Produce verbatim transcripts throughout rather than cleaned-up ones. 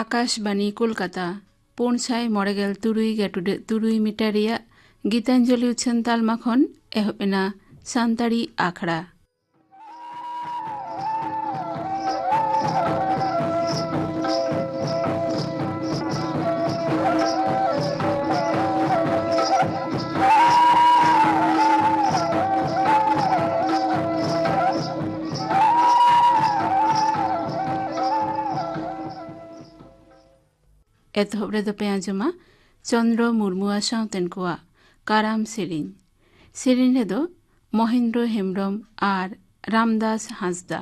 ᱟᱠᱟᱥᱵᱟᱱᱤ ᱠᱳᱞᱠᱟᱛᱟ, ᱯᱩᱱ ᱥᱟᱭ ᱢᱚᱬᱮ ᱜᱮᱞ ᱛᱩᱨᱩᱭ ᱜᱮᱴᱩᱰᱟᱹᱜ ᱛᱩᱨᱩᱭ ᱢᱤᱴᱟᱨ ᱨᱮᱭᱟᱜ ᱜᱤᱛᱟᱧᱡᱚᱞᱤ ᱩᱪᱷᱟᱹᱱ ᱛᱟᱞᱢᱟ ᱠᱷᱚᱱ ᱮᱦᱚᱵ ᱮᱱᱟ ᱥᱟᱱᱛᱟᱲᱤ ᱟᱠᱷᱲᱟ᱾ ᱮᱛᱚᱦᱚᱵ ᱨᱮᱫᱚ ᱯᱮ ᱟᱸᱡᱚᱢᱟ ᱪᱚᱱᱫᱽᱨᱚ ᱢᱩᱨᱢᱩᱣᱟᱜ ᱥᱟᱶᱛᱮᱱ ᱠᱚᱣᱟᱜ ᱠᱟᱨᱟᱢ ᱥᱮᱨᱮᱧ᱾ ᱥᱮᱨᱮᱧ ᱨᱮᱫᱚ ᱢᱚᱦᱮᱱᱫᱨᱚ ᱦᱮᱢᱵᱽᱨᱚᱢ ᱟᱨ ᱨᱟᱢᱫᱟᱥ ᱦᱟᱸᱥᱫᱟ᱾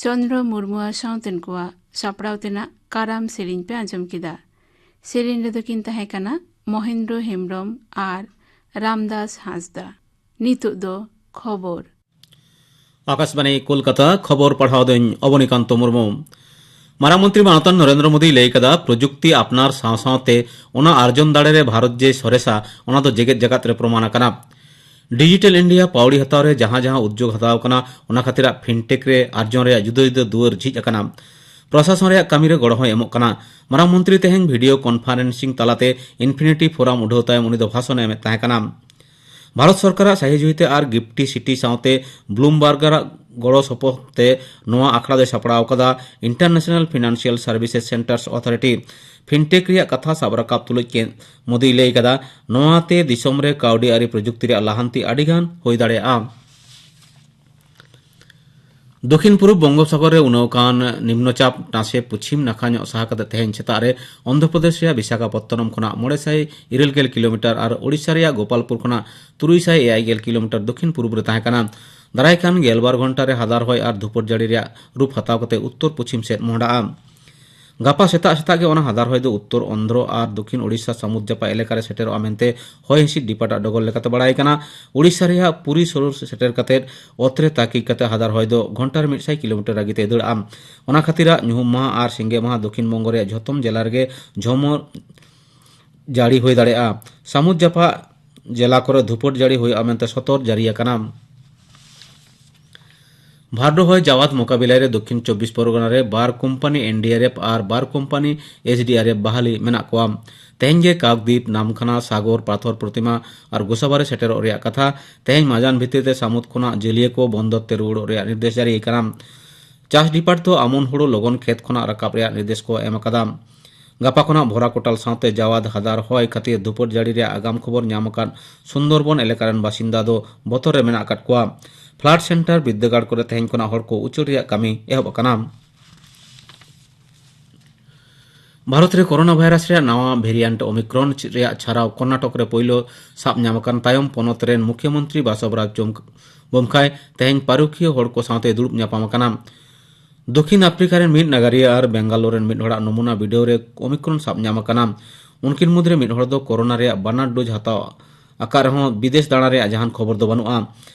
ᱪᱚᱱᱫᱨᱚ ᱢᱩᱨᱢᱩ ᱟᱨ ᱥᱟᱶᱛᱮᱱ ᱠᱚᱣᱟᱜ ᱥᱟᱯᱲᱟᱣ ᱛᱮᱱᱟᱜ ᱠᱟᱨᱟᱢ ᱥᱮᱨᱮᱧ ᱯᱮ ᱟᱸᱡᱚᱢ ᱠᱮᱫᱟ᱾ ᱥᱮᱨᱮᱧ ᱨᱮᱫᱚ ᱠᱤᱱ ᱛᱟᱦᱮᱸ ᱠᱟᱱᱟ ᱢᱚᱦᱮᱱᱫᱨᱚ ᱦᱮᱢᱵᱽᱨᱚᱢ ᱟᱨ ᱨᱟᱢᱫᱟᱥ ᱦᱟᱸᱥᱫᱟ᱾ ᱱᱤᱛᱚᱜ ᱫᱚ ᱠᱷᱚᱵᱚᱨ᱾ ᱟᱠᱟᱥᱵᱟᱬᱤ ᱠᱳᱞᱠᱟᱛᱟ, ᱠᱷᱚᱵᱚᱨ ᱯᱟᱲᱦᱟᱣ ᱫᱚᱧ ᱚᱵᱚᱱᱤᱠᱟᱱᱛᱚ ᱢᱩᱨᱢᱩ᱾ ᱢᱟᱨᱟᱝ ᱢᱚᱱᱛᱨᱤ ᱢᱟᱱᱚᱛᱟᱱ ᱱᱚᱨᱮᱱᱫᱨᱚ ᱢᱳᱫᱤᱭ ᱞᱟᱹᱭ ᱠᱟᱫᱟ, ᱯᱨᱚᱡᱩᱠᱛᱤ ᱟᱯᱱᱟᱨ ᱥᱟᱶ ᱥᱟᱶᱛᱮ ᱚᱱᱟ ᱟᱨᱡᱚᱱ ᱫᱟᱲᱮ ᱨᱮ ᱵᱷᱟᱨᱚᱛ ᱡᱮ ᱥᱚᱨᱮᱥᱟ, ᱚᱱᱟ ᱫᱚ ᱡᱮᱜᱮᱛ ᱡᱟᱠᱟᱛ ᱨᱮ ᱯᱨᱚᱢᱟᱱ ᱟᱠᱟᱱᱟ᱾ ᱰᱤᱡᱤᱴᱟᱞ ᱤᱱᱰᱤᱭᱟ ᱯᱟᱹᱣᱲᱤ ᱦᱟᱛᱟᱣ ᱨᱮ ᱡᱟᱦᱟᱸ ᱡᱟᱦᱟᱸ ᱩᱫᱽᱡᱳᱜᱽ ᱦᱟᱛᱟᱣ ᱠᱟᱱᱟ, ᱚᱱᱟ ᱠᱷᱟᱹᱛᱤᱨᱟᱜ ᱯᱷᱤᱱᱴᱮᱠ ᱨᱮ ᱟᱨᱡᱚᱱ ᱨᱮᱭᱟᱜ ᱡᱩᱫᱟᱹ ᱡᱩᱫᱟᱹ ᱫᱩᱣᱟᱹᱨ ᱡᱷᱤᱡ ᱟᱠᱟᱱᱟ᱾ ᱯᱨᱚᱥᱟᱥᱚᱱ ᱨᱮᱭᱟᱜ ᱠᱟᱹᱢᱤ ᱨᱮ ᱜᱚᱲᱚ ᱦᱚᱸᱭ ᱮᱢᱚᱜ ᱠᱟᱱᱟ᱾ ᱢᱟᱨᱟᱝ ᱢᱚᱱᱛᱨᱤ ᱛᱮᱦᱮᱧ ᱵᱷᱤᱰᱤᱭᱳ ᱠᱚᱱᱯᱷᱟᱨᱮᱱᱥᱤᱝ ᱛᱟᱞᱟᱛᱮ ᱤᱱᱯᱷᱤᱱᱤᱴᱤ ᱯᱷᱳᱨᱟᱢ ᱩᱰᱷᱟᱹᱣ ᱛᱟᱭᱚᱢ ᱩᱱᱤ ᱫᱚ ᱵᱷᱟᱥᱚᱱ ᱮ ᱮᱢᱮᱫ ᱛᱟᱦᱮᱸ ᱠᱟᱱᱟ᱾ ᱵᱷᱟᱨᱚᱛ ᱥᱚᱨᱠᱟᱨᱟᱜ ᱥᱟᱹᱦᱤᱡᱩᱦᱤᱛᱮ ᱟᱨ ᱜᱤᱯᱴᱤ ᱥᱤᱴᱤ ᱥᱟᱶᱛᱮ ᱵᱞᱩᱢᱵᱟᱨᱜᱟᱨᱟᱜ ᱜᱚᱲᱚ ᱥᱚᱯᱚᱦᱚᱫ ᱛᱮ ᱱᱚᱣᱟ ᱟᱠᱷᱲᱟ ᱫᱚᱭ ᱥᱟᱯᱲᱟᱣ ᱟᱠᱟᱫᱟ International Financial Services Centres Authority᱾ ᱯᱷᱤᱱᱴᱮᱠ ᱨᱮᱭᱟᱜ ᱠᱟᱛᱷᱟ ᱥᱟᱵ ᱨᱟᱠᱟᱵ ᱛᱩᱞᱩᱡ ᱠᱮ ᱢᱳᱫᱤᱭ ᱞᱟᱹᱭ ᱠᱟᱫᱟ, ᱱᱚᱣᱟᱛᱮ ᱫᱤᱥᱚᱢ ᱨᱮ ᱠᱟᱹᱣᱰᱤ ᱟᱹᱨᱤ ᱯᱨᱚᱡᱩᱠᱛᱤ ᱨᱮᱭᱟᱜ ᱞᱟᱦᱟᱱᱛᱤ ᱟᱹᱰᱤ ᱜᱟᱱ ᱦᱩᱭ ᱫᱟᱲᱮᱭᱟᱜᱼᱟ᱾ ᱫᱚᱠᱷᱤᱱ ᱯᱩᱨᱩᱵ ᱵᱚᱝᱜᱳᱯᱥᱟᱜᱚᱨ ᱨᱮ ᱩᱱᱟᱹᱣ ᱠᱟᱱ ᱱᱤᱢᱱᱚ ᱪᱟᱯ ᱱᱟᱥᱮ ᱯᱚᱪᱷᱤᱢ ᱱᱟᱠᱷᱟ ᱧᱚᱜ ᱥᱟᱦᱟ ᱠᱟᱛᱮ ᱛᱮᱦᱮᱧ ᱥᱮᱛᱟᱜ ᱨᱮ ᱚᱱᱫᱷᱨᱚ ᱯᱨᱚᱫᱮᱥ ᱨᱮᱭᱟᱜ ᱵᱤᱥᱟᱠᱷᱟᱯᱚᱛᱛᱚᱱᱚᱢ ᱠᱷᱚᱱᱟᱜ ᱢᱚᱬᱮ ᱥᱟᱭ ᱤᱨᱟᱹᱞ ᱜᱮᱞ ᱠᱤᱞᱳᱢᱤᱴᱟᱨ ᱟᱨ ᱳᱰᱤᱥᱟ ᱨᱮᱭᱟᱜ ᱜᱳᱯᱟᱞᱯᱩᱨ ᱠᱷᱚᱱᱟᱜ ᱛᱩᱨᱩᱭ ᱥᱟᱭ ᱮᱭᱟᱭ ᱜᱮᱞ ᱠᱤᱞᱳᱢᱤᱴᱟᱨ ᱫᱚᱠᱷᱤᱱ ᱯᱩᱨᱩᱵ ᱨᱮ ᱛᱟᱦᱮᱸ ᱠᱟᱱᱟ᱾ ᱫᱟᱨᱟᱭ ᱠᱟᱱ ᱜᱮᱞᱵᱟᱨ ᱜᱷᱚᱱᱴᱟ ᱨᱮ ᱦᱟᱫᱟᱨ ᱦᱚᱭ ᱟᱨ ᱫᱷᱩᱯᱩᱨ ᱡᱟᱹᱲᱤ ᱨᱮᱭᱟᱜ ᱨᱩᱯ ᱦᱟᱛᱟᱣ ᱠᱟᱛᱮ ᱩᱛᱛᱚᱨ ᱯᱚᱪᱷᱤᱢ ᱥᱮᱫ ᱢᱚᱦᱰᱟᱜᱼᱟ᱾ ᱜᱟᱯᱟ ᱥᱮᱛᱟᱜ ᱥᱮᱛᱟᱜ ᱜᱮ ᱚᱱᱟ ᱦᱟᱫᱟᱨ ᱦᱚᱭ ᱫᱚ ᱩᱛᱛᱚᱨ ᱚᱱᱫᱷᱨᱚ ᱟᱨ ᱫᱚᱠᱷᱤᱱ ᱳᱰᱤᱥᱟ ᱥᱟᱹᱢᱩᱫ ᱡᱟᱯᱟᱜ ᱮᱞᱟᱠᱟ ᱨᱮ ᱥᱮᱴᱮᱨᱚᱜᱼᱟ ᱢᱮᱱᱛᱮ ᱦᱚᱭ ᱦᱤᱸᱥᱤᱫ ᱰᱤᱯᱟᱨᱴᱟᱜ ᱰᱚᱜᱚᱨ ᱞᱮᱠᱟᱛᱮ ᱵᱟᱲᱟᱭ ᱠᱟᱱᱟ᱾ ᱳᱰᱤᱥᱟ ᱨᱮᱭᱟᱜ ᱯᱩᱨᱤ ᱥᱩᱨ ᱥᱮᱴᱮᱨ ᱠᱟᱛᱮ ᱚᱛ ᱨᱮ ᱛᱟᱹᱠᱤᱡ ᱠᱟᱛᱮ ᱦᱟᱫᱟᱨ ᱦᱚᱭ ᱫᱚ ᱜᱷᱚᱱᱴᱟ ᱨᱮ ᱢᱤᱫ ᱥᱟᱭ ᱠᱤᱞᱳᱢᱤᱴᱟᱨ ᱨᱟᱹᱜᱤ ᱛᱮ ᱫᱟᱹᱲᱟ᱾ ᱚᱱᱟ ᱠᱷᱟᱹᱛᱤᱨᱟᱜ ᱧᱩᱦᱩᱢ ᱢᱟᱦᱟ ᱟᱨ ᱥᱤᱸᱜᱮ ᱢᱟᱦᱟ ᱫᱚᱠᱷᱤᱱ ᱵᱚᱝᱜᱚ ᱨᱮᱭᱟᱜ ᱡᱷᱚᱛᱚᱢ ᱡᱮᱞᱟ ᱨᱮᱜᱮ ᱡᱷᱚᱢᱚᱨ ᱡᱟᱹᱲᱤ ᱦᱩᱭ ᱫᱟᱲᱮᱭᱟᱜᱼᱟ᱾ ᱥᱟᱹᱢᱩᱫ ᱡᱟᱯᱟᱜ ᱡᱮᱞᱟ ᱠᱚᱨᱮ ᱫᱷᱩᱯᱩᱴ ᱡᱟᱹᱲᱤ ᱦᱩᱭᱩᱜᱼᱟ ᱢᱮᱱᱛᱮ ᱥᱚᱛᱚᱨ ᱡᱟᱹᱨᱤ ᱟᱠᱟᱱᱟ᱾ ᱵᱷᱟᱨᱰᱳ ᱦᱚᱭ ᱡᱟᱣᱟᱫ ᱢᱳᱠᱟᱵᱤᱞᱟ ᱨᱮ ᱫᱚᱠᱷᱤᱱ ᱪᱚᱵᱵᱤᱥ ᱯᱚᱨᱜᱚᱱᱟ ᱨᱮ ᱵᱟᱨ ᱠᱳᱢᱯᱟᱱᱤ ᱮᱱᱰᱤᱟᱨᱮᱯᱷ ᱟᱨ ᱵᱟᱨ ᱠᱳᱢᱯᱟᱱᱤ ᱮᱥᱰᱤᱟᱨᱮᱯᱷ ᱵᱟᱦᱟᱞᱤ ᱢᱮᱱᱟᱜ ᱠᱚᱣᱟ᱾ ᱛᱮᱦᱮᱧ ᱜᱮ ᱠᱟᱠᱫᱤᱯ, ᱱᱟᱢᱠᱷᱟᱱᱟ, ᱥᱟᱜᱚᱨ, ᱯᱟᱛᱷᱚᱨ ᱯᱨᱚᱛᱤᱢᱟ ᱟᱨ ᱜᱳᱥᱟᱵᱟ ᱨᱮ ᱥᱮᱴᱮᱨᱚᱜ ᱨᱮᱭᱟᱜ ᱠᱟᱛᱷᱟ᱾ ᱛᱮᱦᱮᱧ ᱢᱟᱡᱟᱱ ᱵᱷᱤᱛᱤᱨ ᱛᱮ ᱥᱟᱹᱢᱩᱫ ᱠᱷᱚᱱᱟᱜ ᱡᱟᱹᱞᱤᱭᱟᱹ ᱠᱚ ᱵᱚᱱᱫᱚᱨ ᱛᱮ ᱨᱩᱣᱟᱹᱲᱚᱜ ᱨᱮᱭᱟᱜ ᱱᱤᱨᱫᱮᱥ ᱡᱟᱹᱨᱤ ᱟᱠᱟᱱᱟ᱾ ᱪᱟᱥ ᱰᱤᱯᱟᱨᱴ ᱫᱚ ᱟᱢᱚᱱ ᱦᱩᱲᱩ ᱞᱚᱜᱚᱱ ᱠᱷᱮᱛ ᱠᱷᱚᱱᱟᱜ ᱨᱟᱠᱟᱵ ᱨᱮᱭᱟᱜ ᱱᱤᱨᱫᱮᱥ ᱠᱚ ᱮᱢ ᱟᱠᱟᱫᱟ᱾ ᱜᱟᱯᱟ ᱠᱷᱚᱱᱟᱜ ᱵᱷᱚᱨᱟ ᱠᱚᱴᱟᱞ ᱥᱟᱶᱛᱮ ᱡᱟᱣᱟᱫ ᱦᱟᱫᱟᱨ ᱦᱚᱭ ᱠᱷᱟᱹᱛᱤᱨ ᱫᱷᱩᱯᱩᱨ ᱡᱟᱹᱲᱤ ᱨᱮᱭᱟᱜ ᱟᱜᱟᱢ ᱠᱷᱚᱵᱚᱨ ᱧᱟᱢ ᱟᱠᱟᱫ ᱥᱩᱱᱫᱚᱨᱵᱚᱱ ᱮᱞᱟᱠᱟ ᱨᱮᱱ ᱵᱟᱥᱤᱱᱫᱟ ᱫᱚ ᱵᱚᱛᱚᱨ ᱨᱮ ᱢᱮᱱᱟᱜ ᱟᱠᱟᱫ ᱠᱚᱣᱟ᱾ ᱯᱷᱞᱟᱰ ᱥᱮᱱᱴᱟᱨ ᱵᱤᱨᱫᱟᱹᱜᱟᱲ ᱠᱚᱨᱮ ᱛᱮᱦᱮᱧ ᱠᱷᱚᱱᱟᱜ ᱦᱚᱲ ᱠᱚ ᱩᱪᱟᱹᱲ ᱨᱮᱭᱟᱜ ᱠᱟᱹᱢᱤ ᱮᱦᱚᱵ ᱟᱠᱟᱱᱟ᱾ ᱵᱷᱟᱨᱚᱛ ᱨᱮ ᱠᱳᱨᱳᱱᱟ ᱵᱷᱟᱭᱨᱟᱥ ᱨᱮᱭᱟᱜ ᱱᱟᱣᱟ ᱵᱷᱮᱨᱤᱭᱟᱱᱴ ᱳᱢᱤᱠᱨᱚᱱ ᱨᱮᱭᱟᱜ ᱪᱷᱟᱨᱟᱣ ᱠᱚᱨᱱᱟᱴᱚᱠ ᱨᱮ ᱯᱳᱭᱞᱳ ᱥᱟᱵ ᱧᱟᱢ ᱟᱠᱟᱱ ᱛᱟᱭᱚᱢ ᱯᱚᱱᱚᱛ ᱨᱮᱱ ᱢᱩᱠᱷᱭᱚᱢᱚᱱᱛᱨᱤ ᱵᱟᱥᱚᱵᱨᱟᱡᱽ ᱡᱚᱢ-, ᱵᱚᱢᱠᱷᱟᱭ ᱛᱮᱦᱮᱧ ᱯᱟᱹᱨᱩᱠᱷᱤᱭᱟᱹ ᱦᱚᱲ ᱠᱚ ᱥᱟᱶᱛᱮ ᱫᱩᱲᱩᱵ ᱧᱟᱯᱟᱢ ᱟᱠᱟᱱᱟ᱾ ᱫᱚᱠᱷᱤᱱ ᱟᱯᱷᱨᱤᱠᱟ ᱨᱮᱱ ᱢᱤᱫ ᱱᱟᱜᱟᱨᱤᱭᱟᱹ ᱟᱨ ᱵᱮᱝᱜᱟᱞᱳᱨ ᱨᱮᱱ ᱢᱤᱫ ᱦᱚᱲᱟᱜ ᱱᱚᱢᱩᱱᱟ ᱵᱤᱰᱟᱹᱣ ᱨᱮ ᱳᱢᱤᱠᱨᱚᱱ ᱥᱟᱵ ᱧᱟᱢ ᱟᱠᱟᱱᱟ᱾ ᱩᱱᱠᱤᱱ ᱢᱩᱫᱽᱨᱮ ᱢᱤᱫ ᱦᱚᱲ ᱫᱚ ᱠᱳᱨᱳᱱᱟ ᱨᱮᱭᱟᱜ ᱵᱟᱱᱟᱨ ᱰᱳᱡᱽ ᱦᱟᱛᱟᱣ ᱟᱠᱟᱫ ᱨᱮᱦᱚᱸ ᱵᱤᱫᱮᱥ ᱫᱟᱬᱟ ᱨᱮᱭᱟᱜ ᱡᱟᱦᱟᱱ ᱠᱷᱚᱵᱚᱨ ᱫᱚ ᱵᱟᱹᱱᱩᱜᱼᱟ᱾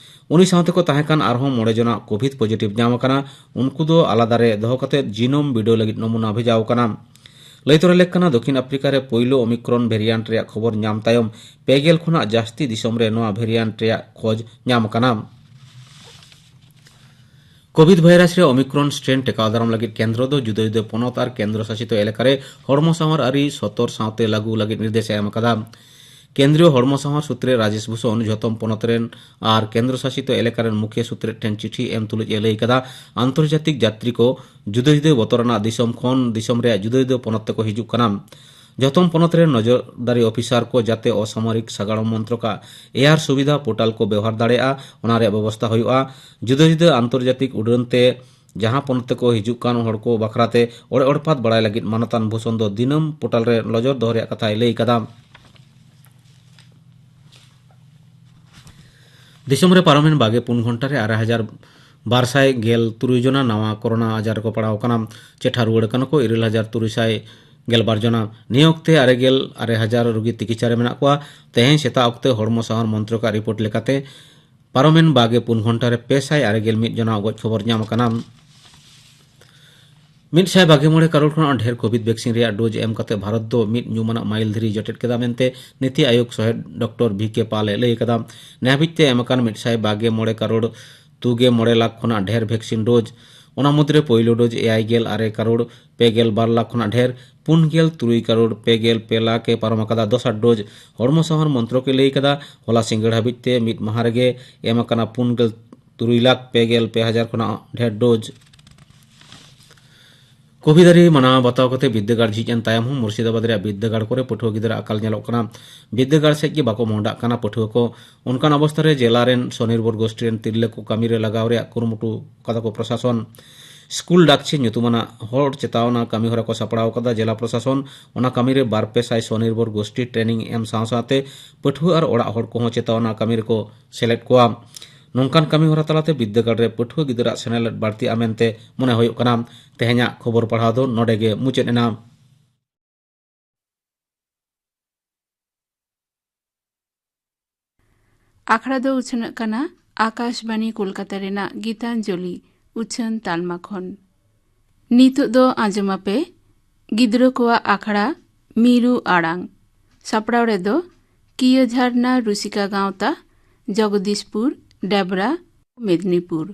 ᱩᱱᱤ ᱥᱟᱶᱛᱮ ᱠᱚ ᱛᱟᱦᱮᱸ ᱠᱟᱱ ᱟᱨᱦᱚᱸ ᱢᱚᱬᱮ ᱡᱚᱱᱟᱜ ᱠᱳᱵᱷᱤᱰ ᱯᱚᱡᱤᱴᱤᱵᱷ ᱧᱟᱢ ᱟᱠᱟᱱᱟ᱾ ᱩᱱᱠᱩ ᱫᱚ ᱟᱞᱟᱫᱟ ᱨᱮ ᱫᱚᱦᱚ ᱠᱟᱛᱮ ᱡᱤᱱᱳᱢ ᱵᱤᱰᱟᱹᱣ ᱞᱟᱹᱜᱤᱫ ᱱᱚᱢᱩᱱᱟ ᱵᱷᱮᱡᱟᱣ ᱟᱠᱟᱱᱟ᱾ ᱞᱟᱹᱭ ᱛᱚᱨᱟ ᱞᱮᱠ ᱠᱟᱱᱟ, ᱫᱚᱠᱷᱤᱱ ᱟᱯᱷᱨᱤᱠᱟ ᱨᱮ ᱯᱳᱭᱞᱳ ᱳᱢᱤᱠᱨᱚᱱ ᱵᱷᱮᱨᱤᱭᱟᱱᱴ ᱨᱮᱭᱟᱜ ᱠᱷᱚᱵᱚᱨ ᱧᱟᱢ ᱛᱟᱭᱚᱢ ᱯᱮ ᱜᱮᱞ ᱠᱷᱚᱱᱟᱜ ᱡᱟᱹᱥᱛᱤ ᱫᱤᱥᱚᱢ ᱨᱮ ᱱᱚᱣᱟ ᱵᱷᱮᱨᱤᱭᱟᱱᱴ ᱨᱮᱭᱟᱜ ᱠᱷᱚᱡᱽ ᱧᱟᱢ ᱟᱠᱟᱱᱟ᱾ ᱠᱳᱵᱷᱤᱰ ᱵᱷᱟᱭᱨᱟᱥ ᱨᱮᱭᱟᱜ ᱳᱢᱤᱠᱨᱚᱱ ᱥᱴᱨᱮᱱ ᱴᱮᱠᱟᱣ ᱫᱟᱨᱟᱢ ᱞᱟᱹᱜᱤᱫ ᱠᱮᱱᱫᱨᱚ ᱫᱚ ᱡᱩᱫᱟᱹ ᱡᱩᱫᱟᱹ ᱯᱚᱱᱚᱛ ᱟᱨ ᱠᱮᱱᱫᱨᱚ ᱥᱟᱥᱤᱛ ᱮᱞᱟᱠᱟ ᱨᱮ ᱦᱚᱲᱢᱚ ᱥᱟᱶᱟᱨ ᱟᱹᱨᱤ ᱥᱚᱛᱚᱨ ᱥᱟᱶᱛᱮ ᱞᱟᱹᱜᱩ ᱞᱟᱹᱜᱤᱫ ᱱᱤᱨᱫᱮᱥ ᱮ ᱮᱢ ᱟᱠᱟᱫᱟ᱾ ᱠᱮᱱᱫᱨᱤᱭᱚ ᱦᱚᱲᱢᱚ ᱥᱟᱶᱟᱨ ᱥᱩᱛᱨᱮ ᱨᱟᱡᱮᱥ ᱵᱷᱩᱥᱚᱱ ᱡᱷᱚᱛᱚᱢ ᱯᱚᱱᱚᱛ ᱨᱮᱱ ᱟᱨ ᱠᱮᱱᱫᱨᱚ ᱥᱟᱥᱤᱛ ᱮᱞᱟᱠᱟ ᱨᱮᱱ ᱢᱩᱠᱷᱤᱭᱟᱹ ᱥᱩᱛᱨᱮᱫ ᱴᱷᱮᱱ ᱪᱤᱴᱷᱤ ᱮᱢ ᱛᱩᱞᱩᱡ ᱮ ᱞᱟᱹᱭ ᱟᱠᱟᱫᱟ, ᱟᱱᱛᱚᱨᱡᱟᱛᱤᱠ ᱡᱟᱛᱨᱤ ᱠᱚ ᱡᱩᱫᱟᱹ ᱡᱩᱫᱟᱹ ᱵᱚᱛᱚᱨ ᱟᱱᱟᱜ ᱫᱤᱥᱚᱢ ᱠᱷᱚᱱ ᱫᱤᱥᱚᱢ ᱨᱮᱭᱟᱜ ᱡᱩᱫᱟᱹ ᱡᱩᱫᱟᱹ ᱯᱚᱱᱚᱛ ᱛᱮᱠᱚ ᱦᱤᱡᱩᱜ ᱠᱟᱱᱟ᱾ ᱡᱷᱚᱛᱚᱢ ᱯᱚᱱᱚᱛ ᱨᱮᱱ ᱱᱚᱡᱚᱨᱫᱟᱨᱤ ᱚᱯᱷᱤᱥᱟᱨ ᱠᱚ ᱡᱟᱛᱮ ᱚᱥᱟᱢᱚᱨᱤᱠ ᱥᱟᱜᱟᱲᱚᱢ ᱢᱚᱱᱛᱨᱚᱠᱟᱜ ᱮᱭᱟᱨ ᱥᱩᱵᱤᱫᱷᱟ ᱯᱳᱨᱴᱟᱞ ᱠᱚ ᱵᱮᱣᱦᱟᱨ ᱫᱟᱲᱮᱭᱟᱜᱼᱟ, ᱚᱱᱟ ᱨᱮᱭᱟᱜ ᱵᱮᱵᱚᱥᱛᱷᱟ ᱦᱩᱭᱩᱜᱼᱟ᱾ ᱡᱩᱫᱟᱹ ᱡᱩᱫᱟᱹ ᱟᱱᱛᱚᱨᱡᱟᱛᱤᱠ ᱩᱰᱟᱹᱱ ᱛᱮ ᱡᱟᱦᱟᱸ ᱯᱚᱱᱚᱛ ᱛᱮᱠᱚ ᱦᱤᱡᱩᱜ ᱠᱟᱱ ᱦᱚᱲ ᱠᱚ ᱵᱟᱠᱷᱨᱟ ᱛᱮ ᱚᱲᱮ ᱚᱲᱯᱟᱛ ᱵᱟᱲᱟᱭ ᱞᱟᱹᱜᱤᱫ ᱢᱟᱱᱚᱛᱟᱱ ᱵᱷᱩᱥᱚᱱ ᱫᱚ ᱫᱤᱱᱟᱹᱢ ᱯᱳᱨᱴᱟᱞ ᱨᱮ ᱱᱚᱡᱚᱨ ᱫᱚᱦᱚ ᱨᱮᱭᱟᱜ ᱠᱟᱛᱷᱟᱭ ᱞᱟᱹᱭ ᱠᱟᱫᱟ᱾ ᱫᱤᱥᱚᱢ ᱨᱮ ᱯᱟᱨᱚᱢᱮᱱ ᱵᱟᱜᱮ ᱯᱩᱱ ᱜᱷᱚᱱᱴᱟ ᱨᱮ ᱟᱨᱮ ᱦᱟᱡᱟᱨ ᱵᱟᱨ ᱥᱟᱭ ᱜᱮᱞ ᱛᱩᱨᱩᱭ ᱡᱚᱱᱟ ᱱᱟᱣᱟ ᱠᱳᱨᱳᱱᱟ ᱟᱡᱟᱨ ᱨᱮᱠᱚ ᱯᱟᱲᱟᱣ ᱟᱠᱟᱱᱟ᱾ ᱪᱮᱴᱷᱟ ᱨᱩᱣᱟᱹᱲ ᱟᱠᱟᱱᱟ ᱠᱚ ᱤᱨᱟᱹᱞ ᱦᱟᱡᱟᱨ ᱛᱩᱨᱩᱭ ᱥᱟᱭ ᱜᱮᱞ ᱵᱟᱨ ᱡᱚᱱᱟ᱾ ᱱᱤᱭᱟᱹ ᱚᱠᱛᱮ ᱟᱨᱮ ᱜᱮᱞ ᱟᱨᱮ ᱦᱟᱡᱟᱨ ᱨᱩᱜᱤ ᱛᱤᱠᱤᱪᱷᱟ ᱨᱮ ᱢᱮᱱᱟᱜ ᱠᱚᱣᱟ᱾ ᱛᱮᱦᱮᱧ ᱥᱮᱛᱟᱜ ᱚᱠᱛᱮ ᱦᱚᱲᱢᱚ ᱥᱟᱶᱟᱨ ᱢᱚᱱᱛᱨᱚᱠᱟᱜ ᱨᱤᱯᱳᱨᱴ ᱞᱮᱠᱟᱛᱮ ᱯᱟᱨᱚᱢᱮᱱ ᱵᱟᱜᱮ ᱯᱩᱱ ᱜᱷᱚᱱᱴᱟ ᱨᱮ ᱯᱮ ᱥᱟᱭ ᱟᱨᱮ ᱜᱮᱞ ᱢᱤᱫ ᱡᱚᱱᱟᱜ ᱜᱚᱡ ᱠᱷᱚᱵᱚᱨ ᱧᱟᱢ ᱟᱠᱟᱱᱟ᱾ ᱢᱤᱫ ᱥᱟᱭ ᱵᱟᱜᱮ ᱢᱚᱬᱮ ᱠᱟᱨᱳᱲ ᱠᱷᱚᱱᱟᱜ ᱰᱷᱮᱨ ᱠᱳᱵᱷᱤᱰ ᱵᱷᱮᱠᱥᱤᱱ ᱨᱮᱭᱟᱜ ᱰᱳᱡᱽ ᱮᱢ ᱠᱟᱛᱮ ᱵᱷᱟᱨᱚᱛ ᱫᱚ ᱢᱤᱫ ᱧᱩᱢᱟᱱᱟᱜ ᱢᱟᱭᱤᱞ ᱫᱷᱤᱨᱤ ᱡᱚᱴᱮᱫ ᱠᱮᱫᱟ ᱢᱮᱱᱛᱮ ᱱᱤᱛᱤ ᱟᱭᱳᱜᱽ ᱥᱚᱦᱮᱫ ᱰᱚᱠᱴᱚᱨ ᱵᱷᱤ ᱠᱮ ᱯᱟᱞ ᱮ ᱞᱟᱹᱭ ᱟᱠᱟᱫᱟ᱾ ᱱᱮ ᱦᱟᱹᱵᱤᱡ ᱛᱮ ᱮᱢ ᱟᱠᱟᱱ ᱢᱤᱫ ᱥᱟᱭ ᱵᱟᱜᱮ ᱢᱚᱬᱮ ᱠᱟᱨᱳᱲ ᱛᱩᱜᱮ ᱢᱚᱬᱮ ᱞᱟᱠᱷ ᱠᱷᱚᱱᱟᱜ ᱰᱷᱮᱨ ᱵᱷᱮᱠᱥᱤᱱ ᱰᱳᱡᱽ, ᱚᱱᱟ ᱢᱩᱫᱽᱨᱮ ᱯᱳᱭᱞᱳ ᱰᱳᱡᱽ ᱮᱭᱟᱭ ᱜᱮᱞ ᱟᱨᱮ ᱠᱟᱨᱳᱲ ᱯᱮ ᱜᱮᱞ ᱵᱟᱨ ᱞᱟᱠᱷ ᱠᱷᱚᱱᱟᱜ ᱰᱷᱮᱨ, ᱯᱩᱱ ᱜᱮᱞ ᱛᱩᱨᱩᱭ ᱠᱟᱨᱳᱲ ᱯᱮ ᱜᱮᱞ ᱯᱮ ᱞᱟᱠᱷ ᱮ ᱯᱟᱨᱚᱢ ᱟᱠᱟᱫᱟ ᱫᱚᱥᱟᱨ ᱰᱳᱡᱽ᱾ ᱦᱚᱲᱢᱚ ᱥᱟᱶᱟᱨ ᱢᱚᱱᱛᱨᱚᱠ ᱮ ᱞᱟᱹᱭ ᱟᱠᱟᱫᱟ, ᱦᱚᱞᱟ ᱥᱤᱸᱜᱟᱹᱲ ᱦᱟᱹᱵᱤᱡ ᱛᱮ ᱢᱤᱫ ᱢᱟᱦᱟ ᱨᱮᱜᱮ ᱮᱢ ᱟᱠᱟᱱᱟ ᱯᱩᱱ ᱜᱮᱞ ᱛᱩᱨᱩᱭ ᱞᱟᱠᱷ ᱯᱮ ᱜᱮᱞ ᱯᱮ ᱦᱟᱡᱟᱨ ᱠᱷᱚᱱᱟᱜ ᱰᱷᱮᱨ ᱰᱳᱡᱽ᱾ ᱠᱳᱵᱷᱤᱰ ᱟᱹᱨᱤ ᱢᱟᱱᱟᱣ ᱵᱟᱛᱟᱣ ᱠᱟᱛᱮ ᱵᱤᱨᱫᱟᱹᱜᱟᱲ ᱡᱷᱤᱡ ᱮᱱ ᱛᱟᱭᱚᱢ ᱦᱚᱸ ᱢᱩᱨᱥᱤᱫᱟᱵᱟᱫᱽ ᱨᱮᱭᱟᱜ ᱵᱤᱨᱫᱟᱹᱜᱟᱲ ᱠᱚᱨᱮ ᱯᱟᱹᱴᱷᱩᱣᱟᱹ ᱜᱤᱫᱽᱨᱟᱹ ᱟᱠᱟᱞ ᱧᱮᱞᱚᱜ ᱠᱟᱱᱟ᱾ ᱵᱤᱨᱫᱟᱹᱜᱟᱲ ᱥᱮᱫ ᱜᱮ ᱵᱟᱠᱚ ᱢᱚᱦᱰᱟᱜ ᱠᱟᱱᱟ ᱯᱟᱹᱴᱷᱩᱣᱟᱹ ᱠᱚ᱾ ᱚᱱᱠᱟᱱ ᱚᱵᱚᱥᱛᱟ ᱨᱮ ᱡᱮᱞᱟ ᱨᱮᱱ ᱥᱚᱱᱤᱨᱵᱷᱚᱨ ᱜᱳᱥᱴᱤ ᱨᱮᱱ ᱛᱤᱨᱞᱟᱹ ᱠᱚ ᱠᱟᱹᱢᱤ ᱨᱮ ᱞᱟᱜᱟᱣ ᱨᱮᱭᱟᱜ ᱠᱩᱨᱩᱢᱩᱴᱩ ᱠᱟᱫᱟ ᱠᱚ ᱯᱨᱚᱥᱟᱥᱚᱱ᱾ ᱥᱠᱩᱞ ᱰᱟᱠᱪᱷᱤ ᱧᱩᱛᱩᱢᱟᱱᱟᱜ ᱦᱚᱲ ᱪᱮᱛᱟᱣᱱᱟ ᱠᱟᱹᱢᱤ ᱦᱚᱨᱟ ᱠᱚ ᱥᱟᱯᱲᱟᱣ ᱠᱟᱫᱟ ᱡᱮᱞᱟ ᱯᱨᱚᱥᱟᱥᱚᱱ᱾ ᱚᱱᱟ ᱠᱟᱹᱢᱤ ᱨᱮ ᱵᱟᱨ ᱯᱮ ᱥᱟᱭ ᱥᱚᱱᱤᱨᱵᱷᱚᱨ ᱜᱳᱥᱴᱤ ᱴᱨᱮᱱᱤᱝ ᱮᱢ ᱥᱟᱶ ᱥᱟᱶᱛᱮ ᱯᱟᱹᱴᱷᱩᱣᱟᱹ ᱟᱨ ᱚᱲᱟᱜ ᱦᱚᱲ ᱠᱚᱦᱚᱸ ᱪᱮᱛᱟᱣᱱᱟ ᱠᱟᱹᱢᱤ ᱨᱮᱠᱚ ᱥᱮᱞᱮᱫ ᱠᱚᱣᱟ᱾ ᱱᱚᱝᱠᱟᱱ ᱠᱟᱹᱢᱤ ᱦᱚᱨᱟ ᱛᱟᱞᱟᱛᱮ ᱵᱤᱨᱫᱟᱹᱜᱟᱲ ᱨᱮ ᱯᱟᱹᱴᱷᱩᱣᱟᱹ ᱜᱤᱫᱽᱨᱟᱹ ᱟᱜ ᱥᱮᱱᱮᱞᱮᱫ ᱵᱟᱹᱲᱛᱤᱜᱼᱟ ᱢᱮᱱᱛᱮ ᱢᱚᱱᱮ ᱦᱩᱭᱩᱜ ᱠᱟᱱᱟ᱾ ᱛᱮᱦᱮᱧᱟᱜ ᱠᱷᱚᱵᱚᱨ ᱯᱟᱲᱦᱟᱣ ᱫᱚ ᱱᱚᱰᱮ ᱜᱮ ᱢᱩᱪᱟᱹᱫ ᱮᱱᱟ᱾ ᱟᱠᱷᱲᱟ ᱫᱚ ᱩᱪᱷᱟᱹᱱᱚᱜ ᱠᱟᱱᱟ ᱟᱠᱟᱥᱵᱟᱱᱤ ᱠᱳᱞᱠᱟᱛᱟ ᱨᱮᱱᱟᱜ ᱜᱤᱛᱟᱧᱡᱚᱞᱤ ᱩᱪᱷᱟᱹᱱ ᱛᱟᱞᱢᱟ ᱠᱷᱚᱱ᱾ ᱱᱤᱛᱚᱜ ᱫᱚ ᱟᱸᱡᱚᱢ ᱟᱯᱮ ᱜᱤᱫᱽᱨᱟᱹ ᱠᱚᱣᱟᱜ ᱟᱠᱷᱲᱟ ᱢᱤᱨᱩ ᱟᱲᱟᱝ᱾ ᱥᱟᱯᱲᱟᱣ ᱨᱮᱫᱚ ᱠᱤᱭᱟᱹ ᱡᱷᱟᱨᱱᱟ ᱨᱩᱥᱤᱠᱟ ᱜᱟᱶᱛᱟ, ᱡᱚᱜᱚᱫᱤᱥᱯᱩᱨ, ᱰᱮᱵᱽᱨᱟ, ᱢᱮᱫᱽᱱᱤᱯᱩᱨ᱾